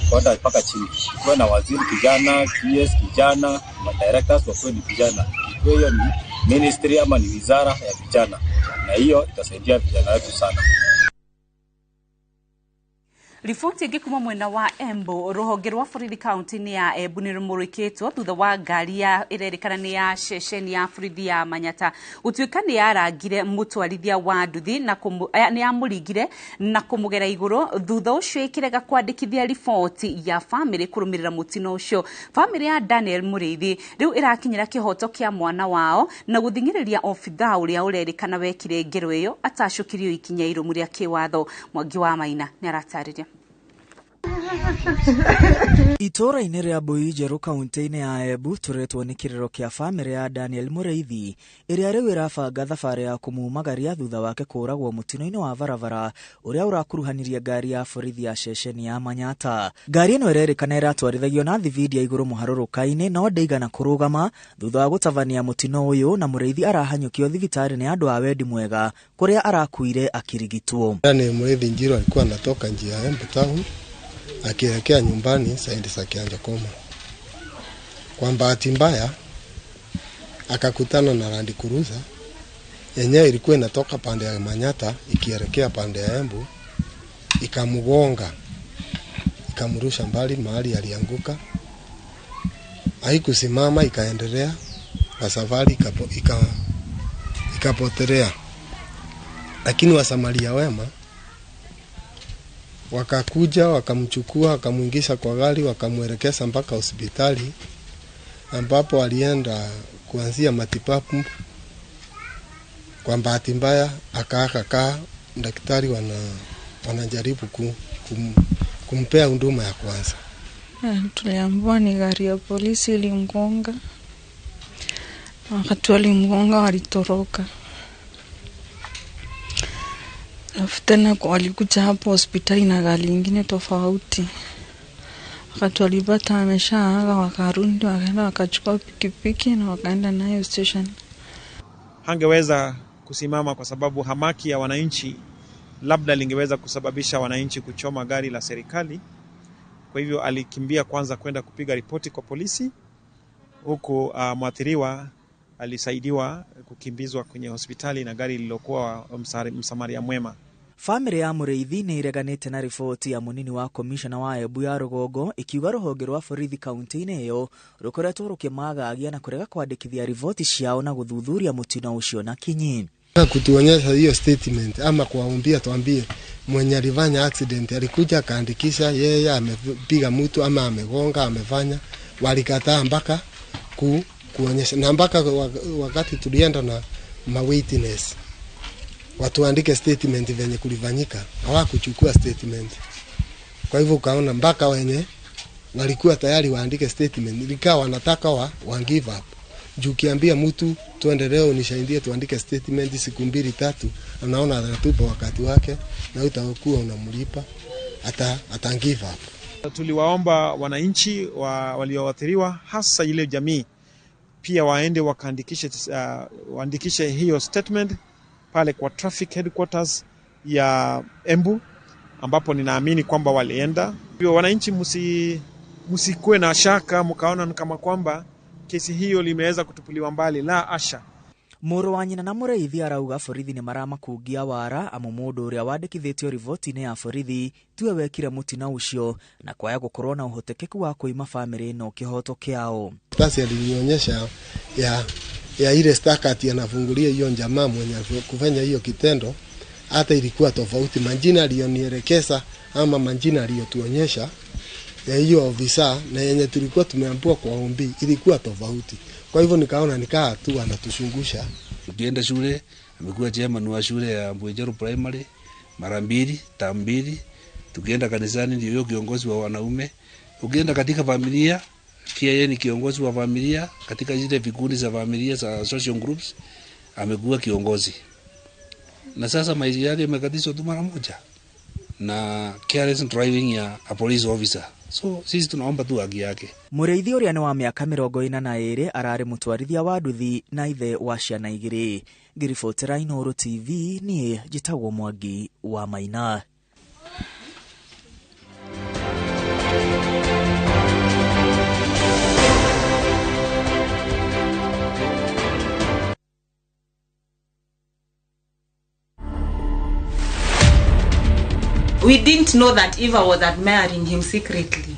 kwenda mpaka chini. Tukuwe na waziri kijana, PS kijana, madirectors wakuwe ni vijana. Ikuwe hiyo ni ministry ama ni wizara ya vijana, na hiyo itasaidia vijana wetu sana. Riboti ĩngĩ kuma mwena wa Embu, rũhonge rwa borithi kaunti-inĩ ya Embu nĩ rũmũrĩkĩtwo thutha wa ngari ya ĩrerĩkana nĩ ya ceceni ya borithi ya Manyata gũtuĩka nĩ yarangire mũtwarithia wa nduthi na nĩ yamũringire na kũmũgera igũrũ, thutha ũcio ĩkĩrega kwandĩkithia riboti ya bamĩrĩ kũrũmĩrĩra mũtino ũcio. Bamĩrĩ ya Daniel Mũrĩithi rĩu ĩrakinyĩra kĩhoto kĩa mwana wao na gũthing'ĩrĩria obithaa ũrĩa ũrerĩkana wekire ngero ĩyo atacũkirio ikinya irũmu rĩa kĩwatho. Mwangi wa Maina nĩ aratarĩria. Itũũra-inĩ rĩa Mbui Njerũ kaunti-inĩ ya Embu tũretwo nĩ kĩrĩro kĩa bamĩrĩ ya Daniel Mũrĩithi ĩrĩa rĩu ĩrabanga thabarĩ ya kũmumagaria thutha wake kũũragwo mũtino-inĩ wa barabara ũrĩa ũrakuruhanirie ngari ya borithi ya ceceni ya Manyata. Ngari ĩno ĩrerĩkana ĩratwarithagio na thibindi ya igũrũ mũharũrũka-inĩ no ndĩigana kũrũgama thutha wa gũtabania mũtino ũyũ, na Mũrĩithi arahanyũkio thibitarĩ nĩ andũ a wendi mwega kũrĩa arakuire akirigitwo. Daniel Mũrĩithi Njiro alikuwa anatoka njia ya Embu town akielekea nyumbani saidi za Kianja Koma. Kwa bahati mbaya akakutana na Land Cruiser yenyewe ilikuwa inatoka pande ya Manyata ikielekea pande ya Embu, ikamgonga, ikamrusha mbali mahali alianguka. Haikusimama, ikaendelea na safari, ikapotelea. Lakini wasamaria wema wakakuja, wakamchukua, wakamuingisha kwa gari, wakamuelekeza mpaka hospitali ambapo alienda kuanzia matibabu. Kwa bahati mbaya akakaa, daktari wanajaribu kumpea huduma ya kwanza. Tuliambiwa ni gari ya polisi ilimgonga. Wakati walimgonga walitoroka. Alafu tena walikuja hapo hospitali na gari lingine tofauti. Wakati walipata ameshaaga, wakarudi wakaenda wakachukua pikipiki na wakaenda nayo station. Hangeweza kusimama kwa sababu hamaki ya wananchi labda lingeweza kusababisha wananchi kuchoma gari la serikali. Kwa hivyo alikimbia kwanza kwenda kupiga ripoti kwa polisi, huku mwathiriwa alisaidiwa kukimbizwa kwenye hospitali na gari lililokuwa msamaria mwema. Famĩlĩ ya Mũrĩithi nĩ ireganĩte na riboti ya mũnini wa komishona wa Embu ya rũgongo ikiuga rũhonge rwa borithi kaunti-inĩ ĩyo rũkoretwo rũkĩmagagia na kũrega kwandĩkithia riboti ciao na gũthuthuria mũtino ũcio na kinyi. Kutuonyesha hiyo statement ama kuwaambia, tuambie mwenye alifanya accident alikuja akaandikisha yeye amepiga mtu ama amegonga amefanya, walikataa mpaka kuonyesha, na mpaka wakati tulienda na ma witness watuandike statement venye kulifanyika, hawakuchukua statement. Kwa hivyo ukaona mpaka wenye walikuwa tayari waandike statement likawa wanataka wa give up. Juu ukiambia mtu tuende leo nishaindie tuandike statement siku 2 3, anaona anatupa wakati wake na utakuwa unamlipa ata give up. Tuliwaomba wananchi walioathiriwa hasa ile jamii pia waende wakaandikishe waandikishe hiyo statement pale kwa traffic headquarters ya Embu, ambapo ninaamini kwamba walienda. Hivyo wananchi msikuwe na shaka mkaona kama kwamba kesi hiyo limeweza kutupuliwa mbali, la asha. Mũrũ wa nyina na Mũrĩithi arauga borithi nĩ maramakungia wara amu mũndũ ũrĩa wandĩkithĩtio riboti-inĩ ya borithi tiwe wekire mũtino ũcio na kwaya gũkorwo na ũhotekeku wa kũima famĩlĩ ĩno kĩhoto kĩao. Basi alinionyesha ya ile stakati anafungulia hiyo jamaa mwenye kufanya hiyo kitendo, hata ilikuwa tofauti. Majina aliyonielekeza ama majina aliyotuonyesha ya hiyo ofisa na yenye tulikuwa tumeambiwa kwa ombi ilikuwa tofauti. Kwa hivyo nikaona nikaa tu anatushungusha. Ukienda shule amekuwa chairman wa shule ya Mbwejeru Primary mara 2, term 2. Tukienda kanisani ndio kiongozi wa wanaume. Ukienda katika familia pia yeye ni kiongozi wa familia, katika zile vikundi za familia za social groups amekuwa kiongozi. Na sasa maisha yake yamekatishwa tu mara moja na careless driving ya a police officer. So sisi tunaomba tu haki yake. Mũrĩithi ũrĩa nĩ wa mĩaka 42 ararĩ mũtwarithia wa nduthi na ithe wa ciana 2. Ngĩribotera Inooro TV niĩ njĩtagwo Mwangi wa Maina. We didn't know that Eva was admiring him secretly.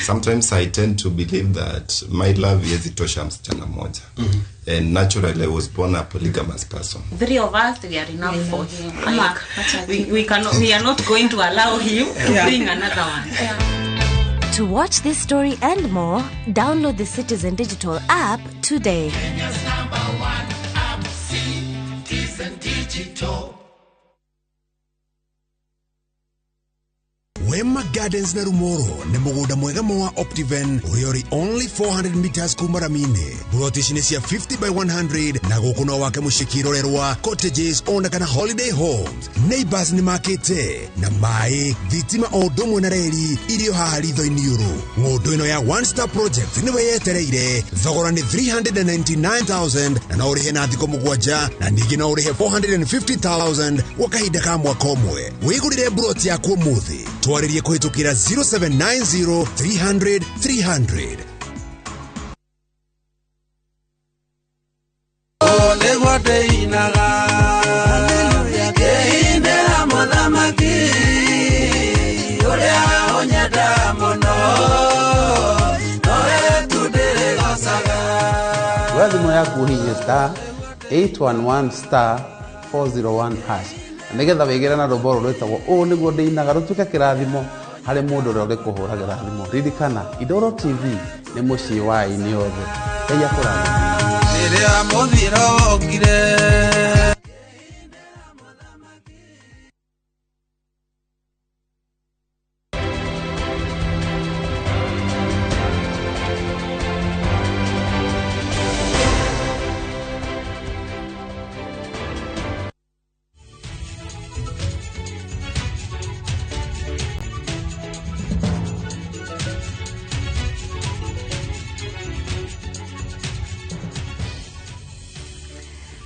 Sometimes I tend to believe that my love is itosha msichana moja. And naturally I was born a polygamous person. 3 of us, we are enough for him. Like, we are not going to allow him to bring another one. Yeah. To watch this story and more, download the Citizen Digital app today. Kenya's #1 app, Citizen Digital. Wema Gardens na Rumoro nĩ mũgũnda mwega wa Optiven ũrĩa ũrĩ only 400 meters kuma rami-inĩ. Buroti ici nĩ cia 50 by 100 na gũkũ no wake mũciĩ kĩrorerwa, cottages ona kana holiday homes. Neighbors nĩ makĩte na maĩ, thitima o ũndũ ũmwe na reri irio haha ritho-inĩ ũrũ. Ng'ũndũ ĩno ya One Star Project nĩwe yetereire. Thogora nĩ 399,000 na no ũrĩhe na thikũ 7 na ningĩ no ũrĩhe 450,000 gwa kahinda ka mwaka ũmwe. Wĩgũrĩre buroti yaku ũmũthĩ. Twarĩrie kũhĩtũkĩra 0790 300 300. Thimũ yaku ũhihinye star 811 star 401 hash nĩgetha wĩgĩre na rwĩmbo rũrũ rwĩtagwo ũũ nĩguo ndĩinaga rũtuĩke kĩrathimo harĩ mũndũ ũrĩa ũrĩkũhũragĩra thimũ. Ririkana Inooro TV nĩ mũciĩ wa aini othe. Ngai akũrathime. Rĩrĩa mũthiro wokire.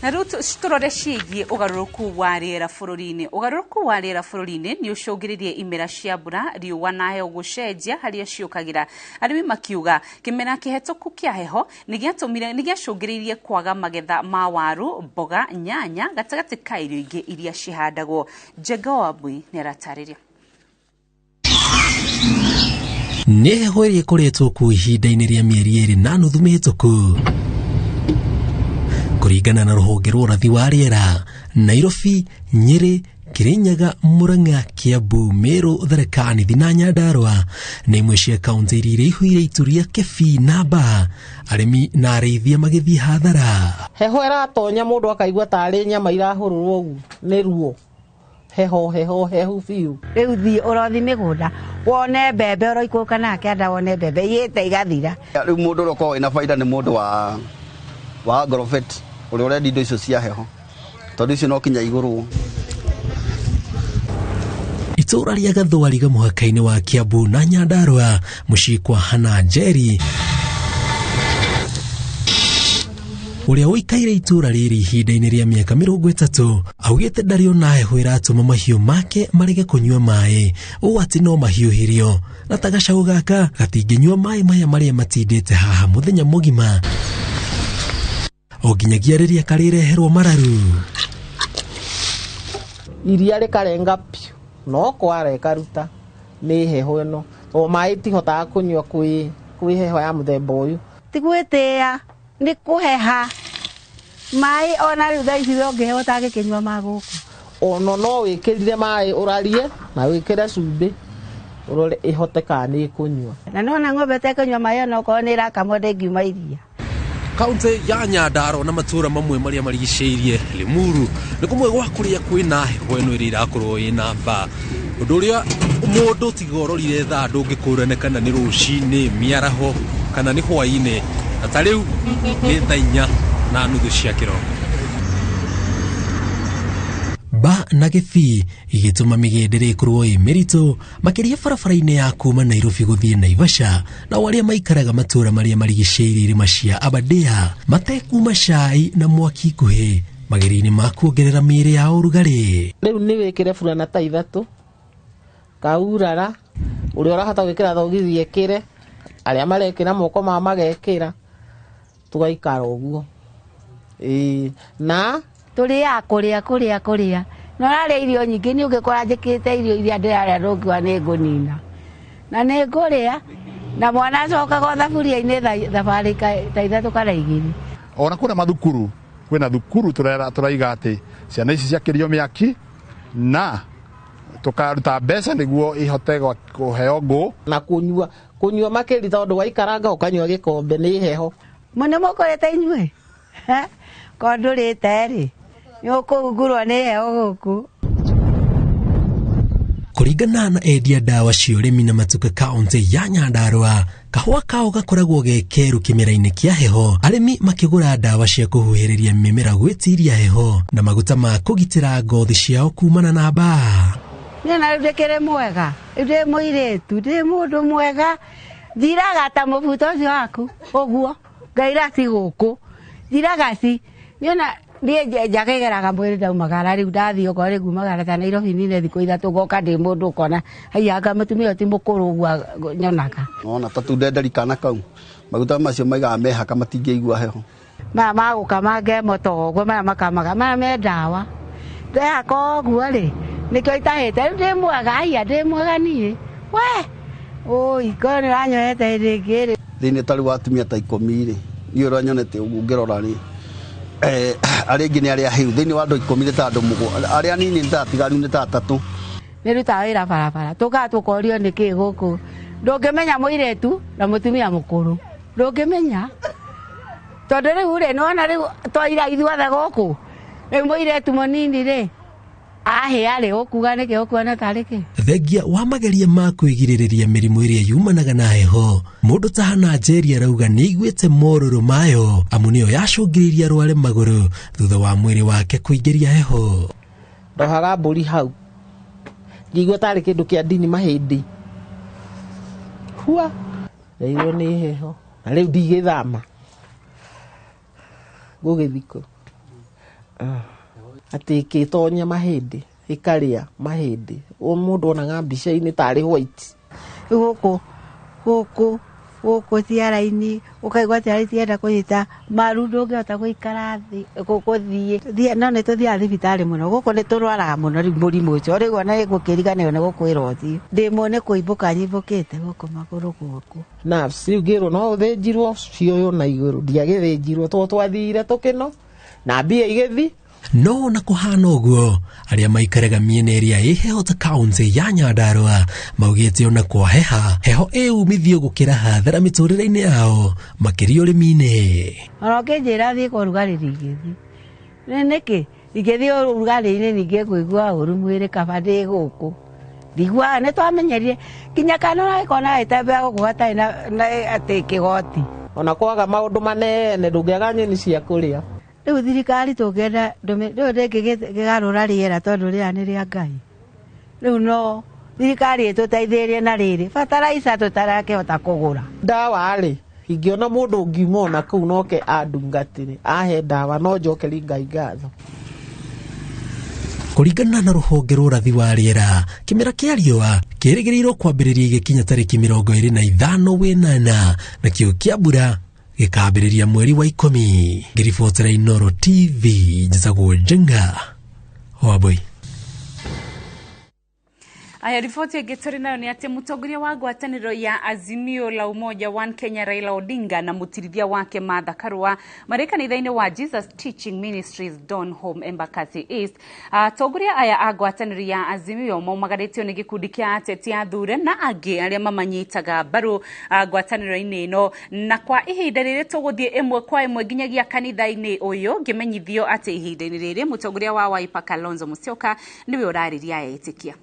Na rĩu tũrore ciĩgiĩ ũgarũrũku wa rĩera bũrũri-inĩ. Ũgarũrũku wa rĩera bũrũri-inĩ nĩ ũcũngĩrĩirie imera cia mbura, riũa na heho gũcenjia harĩa ciũkagĩra. Arĩmi makiuga kĩmera kĩhetũku kĩa heho nĩ gĩacũngĩrĩirie kwaga magetha ma waru, mboga, nyanya gatagatĩ ka irio ingĩ iria cihandagwo. Njenga Wambui nĩ aratarĩria. Nĩ heho ĩrĩa ĩkoretwo kuo ihinda-inĩ rĩa mĩeri 2.5 mĩhĩtũku. Kũringana na rũhonge rwa ũrathi wa rĩera, Nairobi, Nyĩrĩ, Kirinyaga, Murang'a, Kiambu, Meru, Tharaka Nithi na Nyandarua nĩ imwe cia kaunti iria ihuire itu rĩa Kĩbii na Mbaa, arĩmi na arĩithia magĩthiĩ hathara. Heho ĩratonya mũndũ akaigua tarĩ nyama irahũrũrwo ũguo nĩ ruo. Heho heho hehu biũ. Rĩu thiĩ ũrothi mĩgũnda wone mbembe ũroikũrũka nake anda wone mbembe iyĩte igathira. Rĩu mũndũ ũrĩa ũkoragwo wĩna baida nĩ mũndũ wa agrovet ũrĩa ũrendia indo icio cia heho tondũ icio no kinya igũrwo. Itũũra rĩa Gathwariga mũhaka-inĩ wa Kiambu na Nyandarua, mũciĩ kwa Hana Njeri ũrĩa ũikaire itũũra rĩrĩ ihinda-inĩ rĩa mĩaka 30 augĩte ndarĩ ona heho ĩratũma mahiũ make marege kũnyua maĩ, ũũ atĩ no mahiũhĩrio na ta gacaũ gaka gatingĩnyua maĩ maya marĩa matindĩte haha mũthenya mũgima o nginyagia rĩrĩa karĩreherwo mararu. Iria rĩkarenga piũ no kwara ĩkaruta nĩ heho ĩno tondũ maĩ tihotaga kũnyua kwĩ heho ya mũthemba ũyũ. Ti gwĩtĩĩa nĩ kũheha maĩ ona rĩu thaa ici ũngĩheo ũtangĩkĩnyua ma gũkũ. Ono no wĩkĩrire maĩ ũrarie na wĩkĩre cumbĩ ũrore ĩhote kana nĩ ĩkũnyua. Na nĩwona ng'ombe ĩtekũnyua maĩ ona okorwo nĩ ĩrakamwo ndĩngiuma iria. Kaunti ya Nyandarua na matũũra mamwe marĩa marigicĩirie Limuru nĩ kũmwe gwa kũrĩa kwĩna heho ĩno ĩrĩa ĩrakorwo ĩna mbaa, ũndũ ũrĩa mũndũ tiga ũrorire thaa ndũngĩkũrane kana nĩ rũcinĩ, mĩaraho kana nĩ hwaĩ-inĩ, na ta rĩu nĩ thaa 4:30 cia kĩroko. Ba na Gĩbii igĩtũma mĩgendere ĩkorwo ĩ mĩritũ makĩria barabara-inĩ ya kuma Nairobi gũthiĩ Naivasha, nao arĩa maikaraga matũũra marĩa marigicĩirie irĩma cia Aberdare matekuma cai na mwaki ikuhĩ mageria-inĩ ma kuongerera mĩĩrĩ yao ũrugarĩ. Rĩu nĩ wĩkĩre burana ta 3 kaurara ũrĩa ũrahota gwĩkĩra thogithi ekĩre, arĩa marekĩra moko mao magekĩra, tũgaikara ũguo. Ĩĩ na tũrĩaga kũrĩa kũrĩa kũrĩa na ũrarĩa irio nyingĩ nĩ ũngĩkora njĩkĩrĩte irio iria ndĩrarĩa ndũngiuga nĩ ngũnina na nĩ ngũrĩa na mwana acokaga o thaburia-inĩ thabarĩ ta 3 kana 2. Ona kũrĩa mathukuru kwĩna thukuru tũraiga atĩ ciana ici ciakĩrio mĩaki na tũkaruta mbeca nĩguo ihote kũheo ngũ na kũnyua kũnyua makĩria tondũ waikaranga ũkanyua gĩkombe nĩ heho. Mũno mũkũrĩte inyuĩ korwo ndũrĩte rĩ nĩ ũkũhungurwo nĩ heho gũkũ. Kũringana na endia ndawa cia ũrĩmi na matuka kaunti ya Nyandarua, kahũa kao gakoragwo ge keru kĩmera-inĩ kĩa heho, arĩmi makĩgũra ndawa cia kũhuhĩrĩria mĩmera gwĩtiria heho na maguta ma kũgitĩra ngothi ciao kumana na mbaa. Niĩ na rĩu ndĩkĩrĩ mwega, rĩu ndĩ mũirĩtu, ndĩ mũndũ mwega, njiraga ta mũbuto ũcio waku ũguo ngaira ci gũkũ, njiraga ci niĩ na niĩ njagegeraga mwĩrĩ ndaumagara rĩu ndathiĩ okorwo rĩ ngumagara ta Nairobi nine thikũ 3 ngoka ndĩ mũndũ ũkona haiya anga mũtumia ũyũ ti mũkũrũ ũguo nyonaga. Wona ta tundenderi kana kau maguta macio maigaga mehaka matingĩigua heho. Maya magũkama ngemo ũguo maya makamaga maya me ndawa ndehaka ũguo rĩ nĩkĩo itahĩte rĩu ndĩ mwega haiya ndĩ mwega niĩ we ũi korwo nĩ ũranyoete hĩndĩ ĩngĩ rĩ. Thĩinĩ ta rĩu atumia ta 10 rĩ niĩ ũrĩa nyonete ũguo ngĩrora rĩ arĩa aingĩ nĩ arĩa ahĩu thĩinĩ wa andũ 10 nĩ ta andũ 7 arĩa anini nĩ ta atigaru nĩ ta 3. Nĩ rutaga wĩra barabara tũkaga tũkorio nĩ kĩ gũkũ ndũngĩmenya mũirĩtu na mũtumia mũkũrũ ndũngĩmenya tondũ rĩu rĩ nĩwona rĩu twaira ithuothe gũkũ rĩu mũirĩtu mũnini rĩ ahĩa rĩ ũkuga nĩkĩ ũkuona tarĩ kĩ. Thengia wa mageria ma kwĩgirĩrĩria mĩrimũ ĩrĩa yumanaga na heho, mũndũ ta Hana Njeri arauga nĩ aiguĩte morũrũ mayo amu nĩyo yacũngĩrĩirie arware magũrũ thutha wa mwĩrĩ wake kũingĩria heho. Ndohaga mbũri hau ngĩigua tarĩ kĩndũ kĩa ndini mahĩndĩ hua ndaigua nĩ heho na rĩu ndigĩthama ngũgĩthiĩ kũ Atĩ ĩkĩtonya mahĩndĩ, ĩkarĩa mahĩndĩ. Mũndũ onaga mbica-inĩ tarĩ white. Gũkũ gũkũ gũkũ ciara-inĩ ũkaigua ciara itienda kũnyita maru, ndũngĩhota gũikara thĩ gũthiĩ. No nĩ tũthiaga thibitarĩ mũno, gũkũ nĩ tũrwaraga mũno rĩu mũrimũ ũcio, rĩu ona gũkĩriganĩrwo nĩ gũkwĩra ũthiũ. Ndĩmũ nĩ kũimbũka nyimbũkĩte gũkũ magũrũ gũkũ. Nerves rĩu ngĩrwo no ũthĩnjirwo cioywo na igũrũ, ndiagĩthĩnjirwo tondũ twathire tũkĩno na mbia igĩthi. No na kũhana ũguo, arĩa maikaraga mĩena ĩrĩa ĩ heho ta kaunti ya Nyandarua maugĩte ona kwaheha heho ĩ umithio gũkĩra hathara mĩtũrĩre-inĩ yao makĩria ũrĩmi-inĩ. Ona ũkĩnjĩra thiĩ kwa ũrugarĩ ndingĩthiĩ. Nĩ nĩkĩ? Ingĩthiĩ ũrugarĩ-inĩ ningĩ ngũigua ũru mwĩrĩ kaba ndĩ gũkũ. Ndiguaga nĩ twamenyerire nginya kana ũragĩkona gagĩtembea gũkũ gatarĩ na atĩ kĩgoti. Ona kwaga maũndũ manene ndũngĩaga nyeni cia kũrĩa. Rĩu thirikari tũngĩenda rĩu ndĩngĩgarũra rĩera tondũ rĩera nĩ rĩa Ngai. Rĩu no thirikari ĩtũteithĩrĩrie na rĩrĩ bataraica tũtarakĩhota kũgũra. Ndawa rĩ, ingĩona mũndũ ũngiuma ona kũu noke andungatĩre ahe ndawa no njokerie Ngai ngatho. Kũringana na rũhonge rwa ũrathi wa rĩera, kĩmera kĩa riũa kĩrĩgĩrĩirwo kwambĩrĩria igĩkinya tarĩki 25 wĩnana, nakĩo kĩa mbura gĩkambĩrĩria mweri wa 10. Ngĩribotera Inooro TV, njĩtagwo Njenga Wambui. Aya, riboti ĩngĩ tũrĩ nayo nĩ atĩ mũtongoria wa ngwatanĩro ya Azimio la Umoja One Kenya Raila Odinga na mũtirithia wake Martha Karua marĩ kanitha-inĩ wa Jesus Teaching Ministries Don Home Embakasi East. Atongoria aya a ngwatanĩro ya Azimio maumagarĩtio nĩ gĩkundi kĩa ateti athure na angĩ arĩa mamanyitaga mbaru ngwatanĩro-inĩ ĩno, na kwa ihinda rĩrĩ tũgũthiĩ ĩmwe kwa ĩmwe nginyagia kanitha-inĩ ũyũ ngĩmenyithio atĩ ihinda-inĩ rĩrĩ mũtongoria wa Wiper Kalonzo Musyoka nĩwe ũrarĩria etĩkia.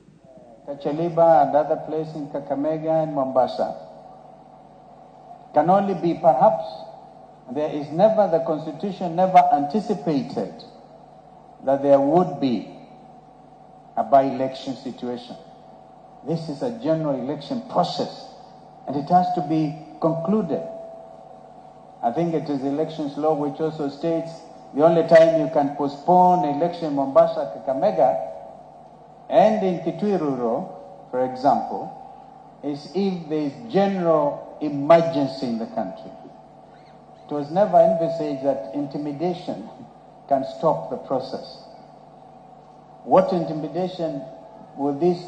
Kacheliba and other places in Kakamega and Mombasa can only be perhaps there is never, the constitution never anticipated that there would be a by-election situation. This is a general election process and it has to be concluded. I think it is the elections law which also states the only time you can postpone election in Mombasa, Kakamega, and in Kitui Rural, for example, is if there is general emergency in the country. It was never envisaged that intimidation can stop the process. What intimidation will these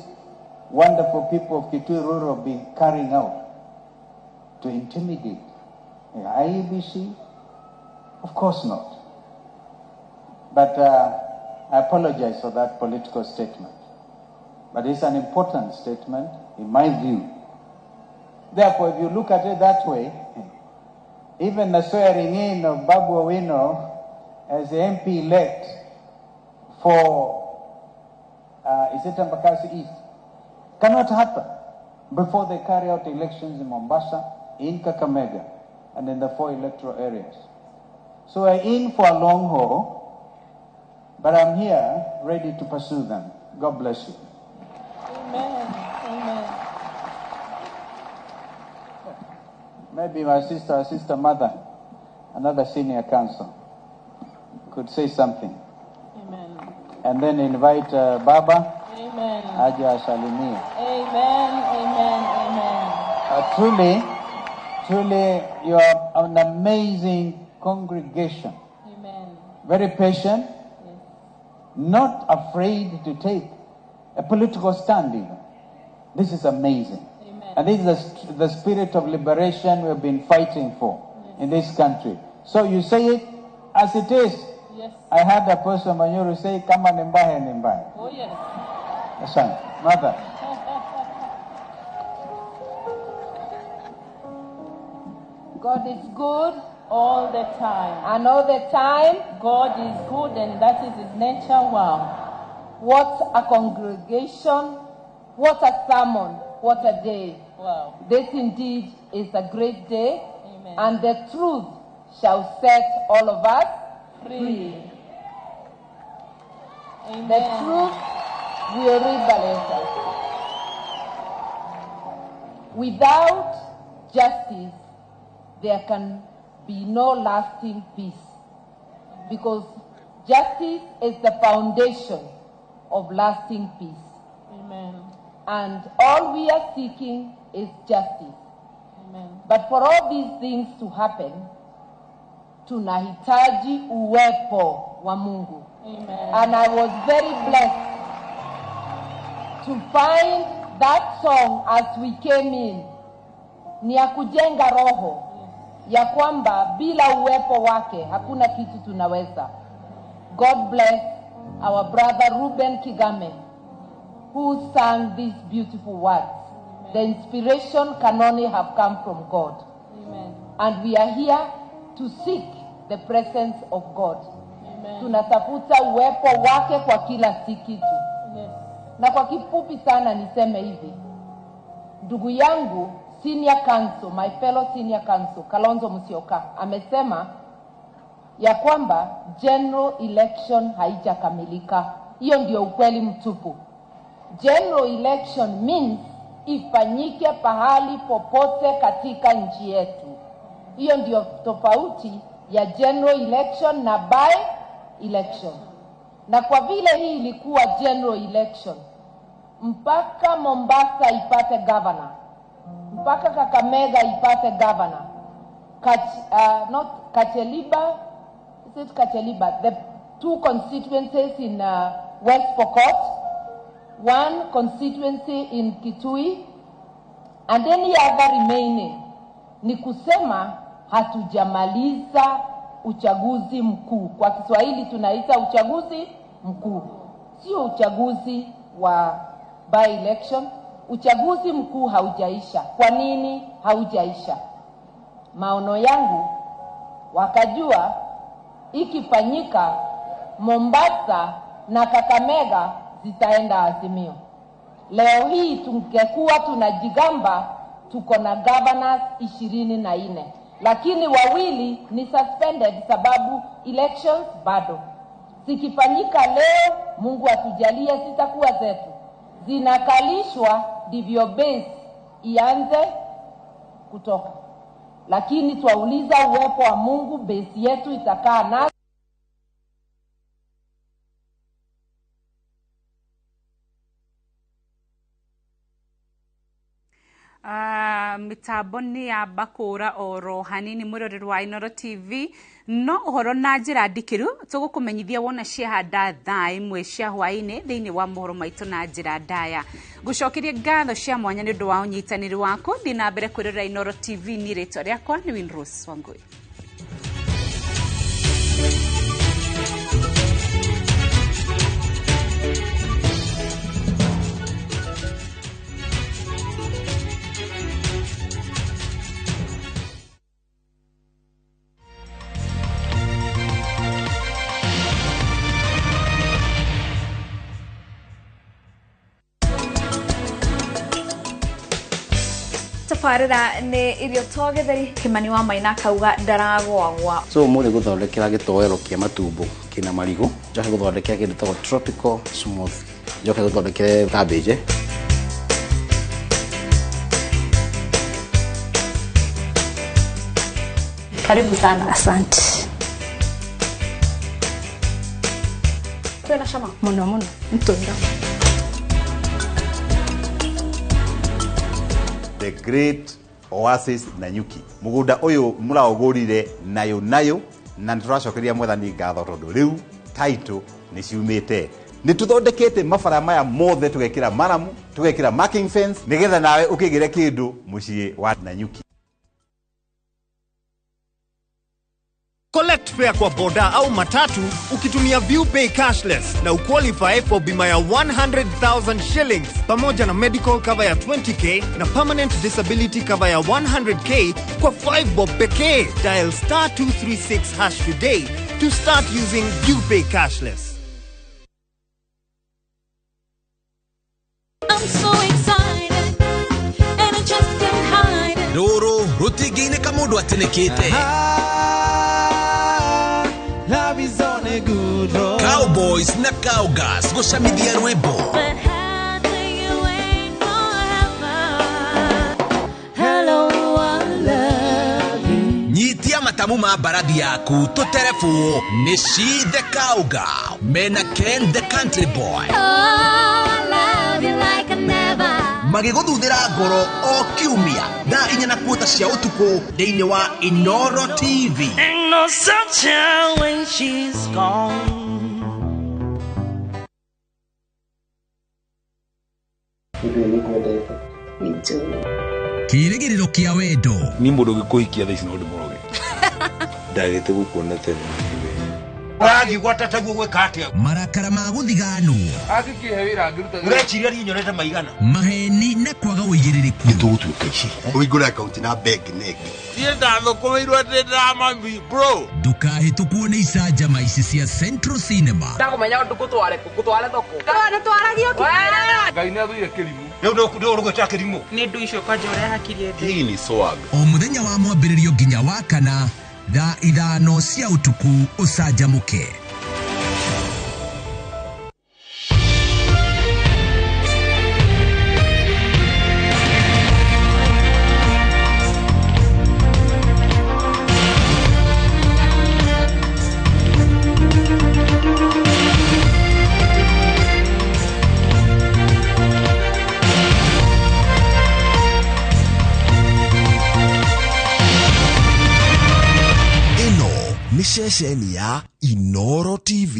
wonderful people of Kitui Rural be carrying out? To intimidate the IEBC? Of course not. But I apologize for that political statement. But it's an important statement, in my view. Therefore, if you look at it that way, even the swearing in of Babu Owino as the MP-elect for is it Embakasi East, cannot happen before they carry out elections in Mombasa, in Kakamega, and in the 4 electoral areas. So we're in for a long haul, but I'm here ready to pursue them. God bless you. Amen. Amen. Maybe my sister mother, another senior counsel, could say something. Amen. And then invite Baba. Amen. Aje asalimie. Amen. Amen. Amen. Truly, you are an amazing congregation. Amen. Very patient. Yes. Not afraid to take a political stand even. This is amazing. Amen. And this is the spirit of liberation we've been fighting for in this country. So you say it as it is. Yes. I had a person Manyuru say, kama nimbahe nimbahe. Oh, yes. Asante. Mother. God is good all the time. And all the time, God is good, and that is his nature. Wow. What a congregation. What a sermon. What a day. Wow. This indeed is a great day. Amen. And the truth shall set all of us free. Amen. The truth will liberate us. Without justice, there can be no lasting peace, because Justice is the foundation of lasting peace. Amen. And all we are seeking is justice. Amen. But for all these things to happen, tunahitaji uwepo wa Mungu. Amen. And I was very blessed to find that song as we came in. Ni ya kujenga roho ya kwamba bila uwepo wake hakuna kitu tunaweza. God bless our brother Ruben Kigame, who sang these beautiful words. Amen. The inspiration can only have come from God. Amen. And we are here to seek the presence of God. Amen. Tunatafuta uwepo wake kwa kila kitu. Yes. Na kwa kifupi sana niseme hivi. Ndugu yangu senior counsel, my fellow senior counsel, Kalonzo Musyoka, amesema ya kwamba general election haijakamilika. Hiyo ndio ukweli mtupu. General election means ifanyike pahali popote katika nchi yetu. Hiyo ndio tofauti ya general election na by election. Na kwa vile hii ilikuwa general election, mpaka Mombasa ipate governor, mpaka Kakamega ipate governor, not Kacheliba, is it Kacheliba? The two constituencies in West Pokot, one constituency in Kitui, and any other remaining. Ni kusema hatujamaliza uchaguzi mkuu. Kwa Kiswahili tunaita uchaguzi mkuu, sio uchaguzi wa by election. Uchaguzi mkuu haujaisha. Kwa nini haujaisha? Maono yangu wakajua ikifanyika Mombasa na Kakamega zitaenda Azimio. Leo hii tungekuwa tunajigamba tuko na governors 24, lakini wawili ni suspended sababu elections bado. Zikifanyika leo, Mungu atujalie, zitakuwa zetu. Zinakalishwa ndivyo base ianze kutoka. Lakini twauliza uwepo wa Mungu, base yetu itakaa na mitambo nĩ yamba kũra oro hanini mwĩroreri wa Inooro TV no ũhoro na njĩra ndikĩru tũgũkũmenyithia wona ciahanda thaa 1 cia hwaĩ-inĩ thĩinĩ wa mohoro maitũ na njĩra ndaya. Ngũcokerie ngatho cia mwanya nĩ ũndũ wa ũnyitanĩri waku. Thiĩ na mbere kwĩrorera Inooro TV. Nĩ rĩtwa rĩakwa nĩ Winrose Wangui. Tabarĩra nĩ irio to gĩtheri. Kĩmani wa Maina akauga ndaragwagwa. So mũthĩ gũthondekera gĩtoero kĩa matumbo kĩna marigũ, njoke gũthondekera kĩndũ gĩtagwo tropical smoothie, njoke gũthondekere cabbage. Karibu sana. Asante. Twena cama mũno mũno mtunda. The Great Oasis Nanyuki. Mugunda uyu muraugurire nayo nayo na nituracokeria mwathani ngatho tondu riu title ni ciumite. Ni tuthondekete mabara maya mothe tugekira maramu, tugekira marking fence nigetha nawe ukigire kindu mucii wa Nanyuki. Collect fare kwa boda au matatu ukitumia ViewPay cashless na uqualify for bima ya 100,000 shillings pamoja na medical cover ya 20k na permanent disability cover ya 100k kwa 5 bob pekee. Dial star 236 hash today to start using ViewPay cashless. I'm so excited and I just can't hide it. Ruru rutingĩinĩka mũndũ atinĩkĩte. Love is on a good road. Cowboys na Cowgirls gũcamithia rwĩmbo. Hello, I love you. Nyitia Matamu ma mbarathi yaku tũterebwo nĩ She the Cowgirl mena Ken the Country Boy. Oh, I love you like I never. Magĩgũthuthĩra ngoro o kiumia thaa 4:15 cia ũtukũ thĩinĩ wa Inoro TV. Ain't no sunshine when she's gone. Kĩrĩgĩrĩro kĩa wendo. Ni mũndũ ũngĩkũhikia thaa ici no ndĩmũroge. Ndagĩte gũkuona tene. Ũrathiĩ gwata taguo gwĩka atĩa? Marakara ma gũthiganwo. Angĩkĩhe wĩra angĩruta. Ũreciria niĩ nyonete maigana? Maheni na kwaga ũigĩrĩrĩku. Nĩtũgũtuĩka ici. Ũhingũre akaunti na bengi nĩngĩ. Niĩ ndathũkũmĩirwo atĩ ndĩramami bro. Ndũkahĩtũkwo nĩ icanjama ici cia Central Cinema. Ndakũmenya ngũtware kũ ngũtware thoko. Nĩtwaragio kĩmera. Ngai nĩathũire kĩrimũ. Rĩu ndũgũgwĩta kĩrimũ. Nĩ ndũ icio kwanja ũrĩa hakiri ĩndĩ. Hii ni swag. O mũthenya wa mwambĩrĩrio nginya wa kana thaa 5 cia ũtukũ ũcanjamũke. Ceceni ya Inoro TV.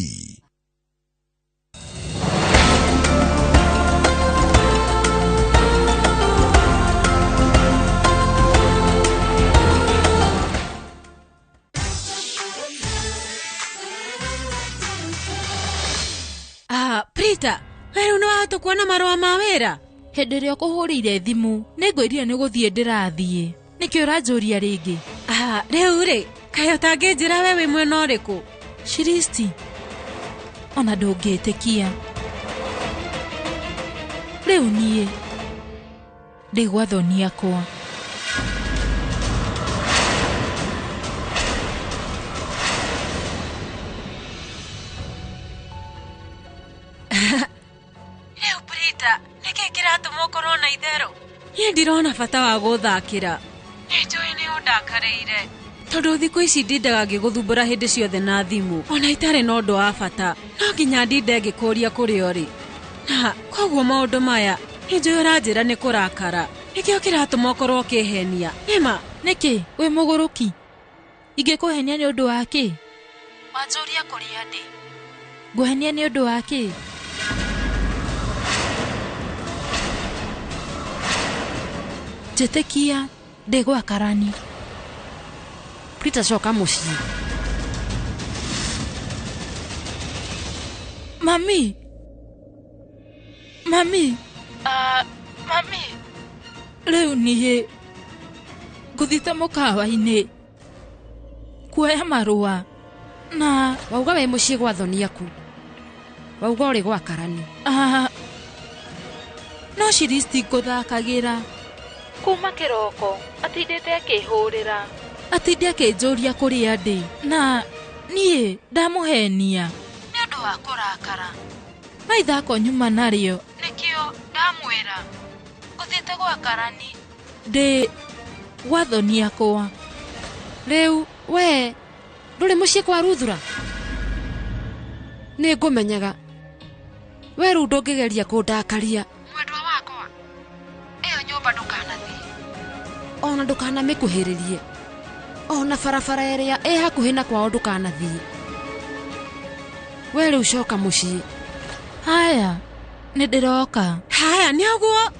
Prita, we rĩu nĩwahota kuona marũa ma wĩra? Hĩndĩ ĩrĩa ũkũhũrĩire thimũ, nĩngwĩrire nĩ gũthiĩ ndĩrathiĩ. Nĩkĩ ũranjũria rĩngĩ? Rĩu rĩ, kaĩ ũtangĩnjĩra we wĩ mwena ũrĩkũ? Shiristi, ona ndũngĩtĩkia. Rĩu niĩ ndĩ gwa thoni akwa. Rĩu Prita, nĩkĩ kĩratũma ũkorwo na itherũ? Niĩ ndirona bata wa gũthakĩra. Nĩnjũĩ nĩ ũndakarĩire. Tondũ thikũ ici ndindaga ngĩgũthumbũra hĩndĩ ciothe na thimũ ona itarĩ na ũndũ wa bata, no nginya ndinde ngĩkũria kũrĩa ũrĩ. Na koguo maũndũ maya nĩnjũĩ ũranjĩra nĩ kũrakara, nĩkĩo kĩratũma ũkorwo ũkĩhenia. Nĩma nĩkĩ wĩ mũgũrũki? Ingĩkũhenia nĩ ũndũ wa kĩ? Wanjũria kũrĩa ndĩ, ngũhenia nĩ ũndũ wa kĩ? Njĩtĩkia ndĩ gwa karani. Prita, coka mũciĩ. Mami, mami, mami, rĩu niĩ ngũthiĩte mũkawa-inĩ kuoya marũa na wauga wĩ mũciĩ gwa thoni aku, wauga ũrĩ gwa karani. No Shiristi ngũthakagĩra kuma kĩroko atindĩte akĩhũrĩra, atinde akĩnjũria kũrĩa ndĩ, na niĩ ndamũhenia nĩ ũndũ wa kũrakara. No ithako nyuma narĩo, nĩkĩo ndamwĩra ngũthiĩte gwa karani, ndĩ gwa thoni akwa. Rĩu we ndũrĩ mũciĩ kwa Ruthura? Nĩ ngũmenyaga we rĩu ndũngĩgeria kũndakaria. Mwendwa wakwa, ĩyo nyũmba ndũkanathiĩ, ona ndũkanamĩkuhĩrĩrie, ona barabara ĩrĩa ĩ hakuhĩ na kwao ndũkanathiĩ. We rĩu coka mũciĩ. Haya, nĩ ndĩroka. Haya, nĩ ũguo.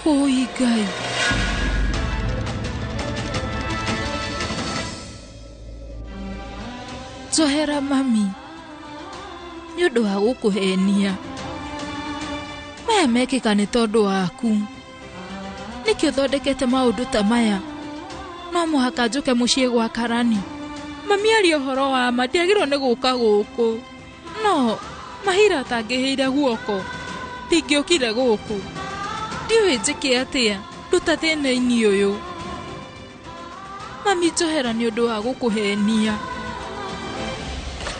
Ũi Ngai. Njohera mami nĩ ũndũ wa gũkũhenia. Maya mekĩka nĩ tondũ waku. Nĩkĩ ũthondekete maũndũ ta maya? No mũhaka njũke mũciĩ gwa karani. Mami aria ũhoro wa ma, ndiagĩrĩirwo nĩ gũka gũkũ. No Mahira atangĩhĩire guoko, ndingĩũkire gũkũ. Ndiũĩ njĩke atĩa, nduta thĩna-inĩ ũyũ. Mami njohera nĩ ũndũ wa gũkũhenia.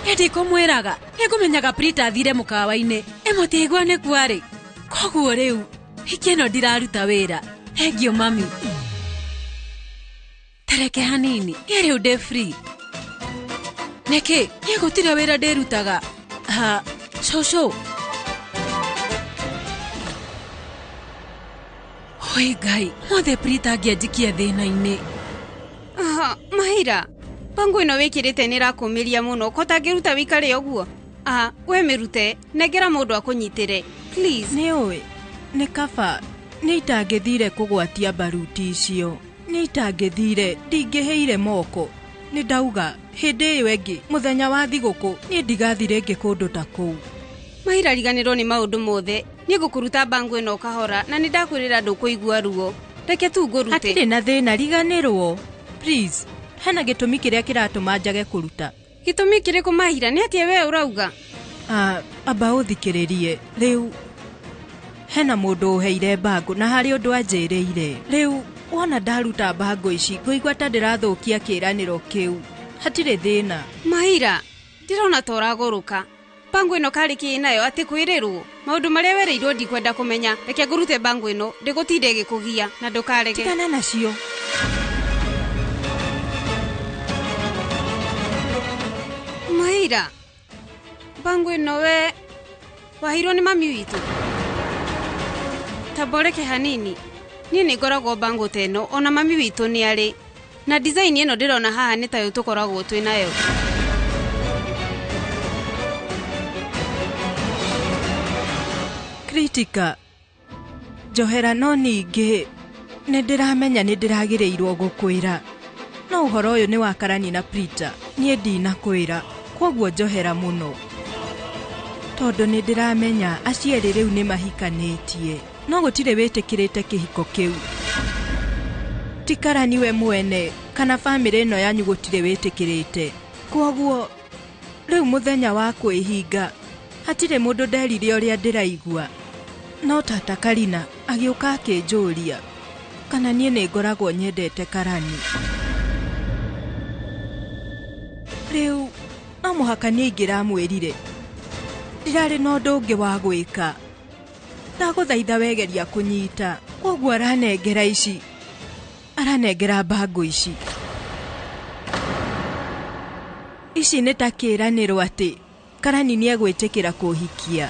Niĩ ndikũmwĩraga, nĩngũmenyaga Prita athire mũkawa-inĩ, ĩmũtigua nĩ kwarĩ. Koguo rĩu, hiki ĩno ndiraruta wĩra. Thengiũ mami. Tareke hanini niĩ rĩu ndĩ free. Nĩkĩ niĩ gũtirĩ wĩra ndĩrutaga? Ha, cũcũ. Oi Ngai, mothe Prita angĩanjikia thĩna-inĩ. Aha, Mahira, bango ĩno wĩkĩrĩte nĩ ĩrakũmĩria mũno ko tangĩruta wĩikare ũguo. Aha, we mĩrute, nengera mũndũ akũnyitĩre. Please. Nĩ ũĩ, nĩ kaba nĩ itangĩthire kũgwatia baruti icio. Nĩ itangĩthire, ndingĩhĩire moko. Nĩ ndauga, hĩndĩ ĩyo ĩngĩ, mũthenya wa thigũkũ, niĩ ndigathi rĩngĩ kũndũ ta kũu. Mahira, riganĩrwo nĩ maũndũ mothe. Niĩ ngũkũruta bango ĩno kahora na nĩ ndakwĩrĩra ndũkũigua ruo. Reke tu ngũrute. Hatirĩ na thĩna, riganĩrwo. Please, hena gĩtũmi kĩrĩa kĩratũma njage kũruta. Gĩtũmi kĩrĩkũ Mahira? Nĩ atĩa we ũrauga? Amba ũthikĩrĩrie. Rĩu hena mũndũ ũheire bango na harĩ ũndũ anjĩrĩire. Rĩu wona ndaruta bango ici ngũigua ta ndĩrathũkia kĩĩranĩro kĩu. Hatirĩ thĩna. Mahira, ndĩrona ta ũragũrũka. Bango ĩno karĩ kĩĩ nayo atĩ kwĩrĩrwo? Maũndũ marĩa wereirwo ndikwenda kũmenya. Reke ngũrute bango ĩno, ndĩgũtinde ĩgĩkũgia na ndũkarege. Tigana nacio. Mahira, bango ĩno we waheirwo nĩ mami witũ. Tamba ũreke hanini. Niĩ nĩ ngoragwo bango ta ĩno, ona mami witũ nĩ arĩ. Na design ĩno ndĩrona haha nĩ tayo tũkoragwo twĩ nayo. Kritika, njohera no ningĩ nĩ ndĩramenya nĩ ndĩragĩrĩirwo gũkwĩra. No ũhoro ũyũ nĩ wa Karani na Prita, niĩ ndinakwĩra, kwoguo njohera mũno. Tondũ nĩ ndĩramenya acio erĩ rĩu nĩ mahikanĩtie, no gũtirĩ wĩtĩkĩrĩte kĩhiko kĩu. Ti Karani we mwene kana bamĩrĩ ĩno yanyu gũtirĩ wĩtĩkĩrĩte. Kwoguo rĩu mũthenya wa kwĩhinga hatirĩ mũndũ nderire ũrĩa ndĩraigua. No tata Karina agĩũka akĩnjũria kana niĩ nĩ ngoragwo nyendete Karani. Rĩu no mũhaka niĩ ingĩramwĩrire. Ndirarĩ na ũndũ ũngĩ wa gwĩka. Ndagũthaitha wegeria kũnyita. Kwoguo aranengera ici. Aranengera bango ici. Ici nĩ ta kĩĩranĩro atĩ Karani nĩ egwĩtĩkĩra kũhikia.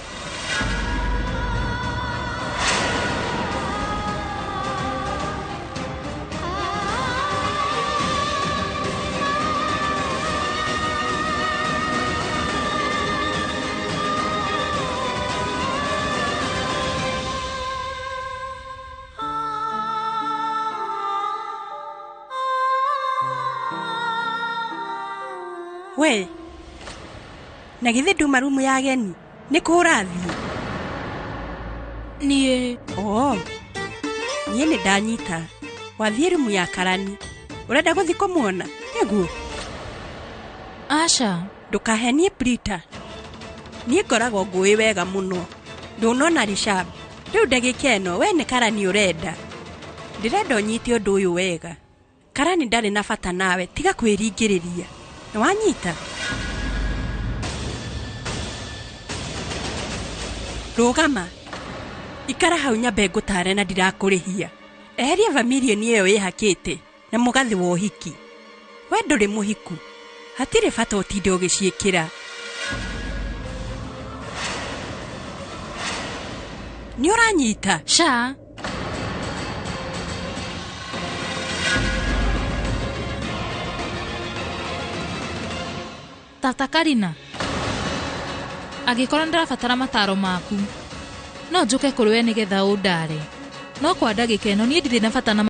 We, na githĩ nduma rumu ya ageni nĩ kũ ũrathiĩ? Niĩ. Oo, niĩ nĩ ndanyita. Wathiĩ rumu ya Karani. Ũrenda gũthiĩ kũmuona? Nĩguo? Aca. Ndũkahenie Prita. Niĩ ngoragwo ngũĩ wega mũno. Ndũnona Rishab. Rĩu ndagĩka ĩno we nĩ Karani ũrenda. Ndĩrenda ũnyite ũndũ ũyũ wega. Karani ndarĩ na bata nawe, tiga kwĩringĩrĩria. Nĩ wanyita? Rũgama. Ikara hau nyambe ngũtare na ndirakũrĩhia. Eheria vamirioni ĩyo ĩhakĩte na mũgathĩ wa ũhiki. We ndũrĩ mũhiku. Hatirĩ bata ũtinde ũgĩciĩkĩra. Nĩ ũranyita? Sha. Tata Karina, angĩkorwo ndĩrabatara mataro maku, no njũke kũrĩ we nĩgetha ũndare. No kwa ndagĩka ĩno niĩ ndirĩ na bata na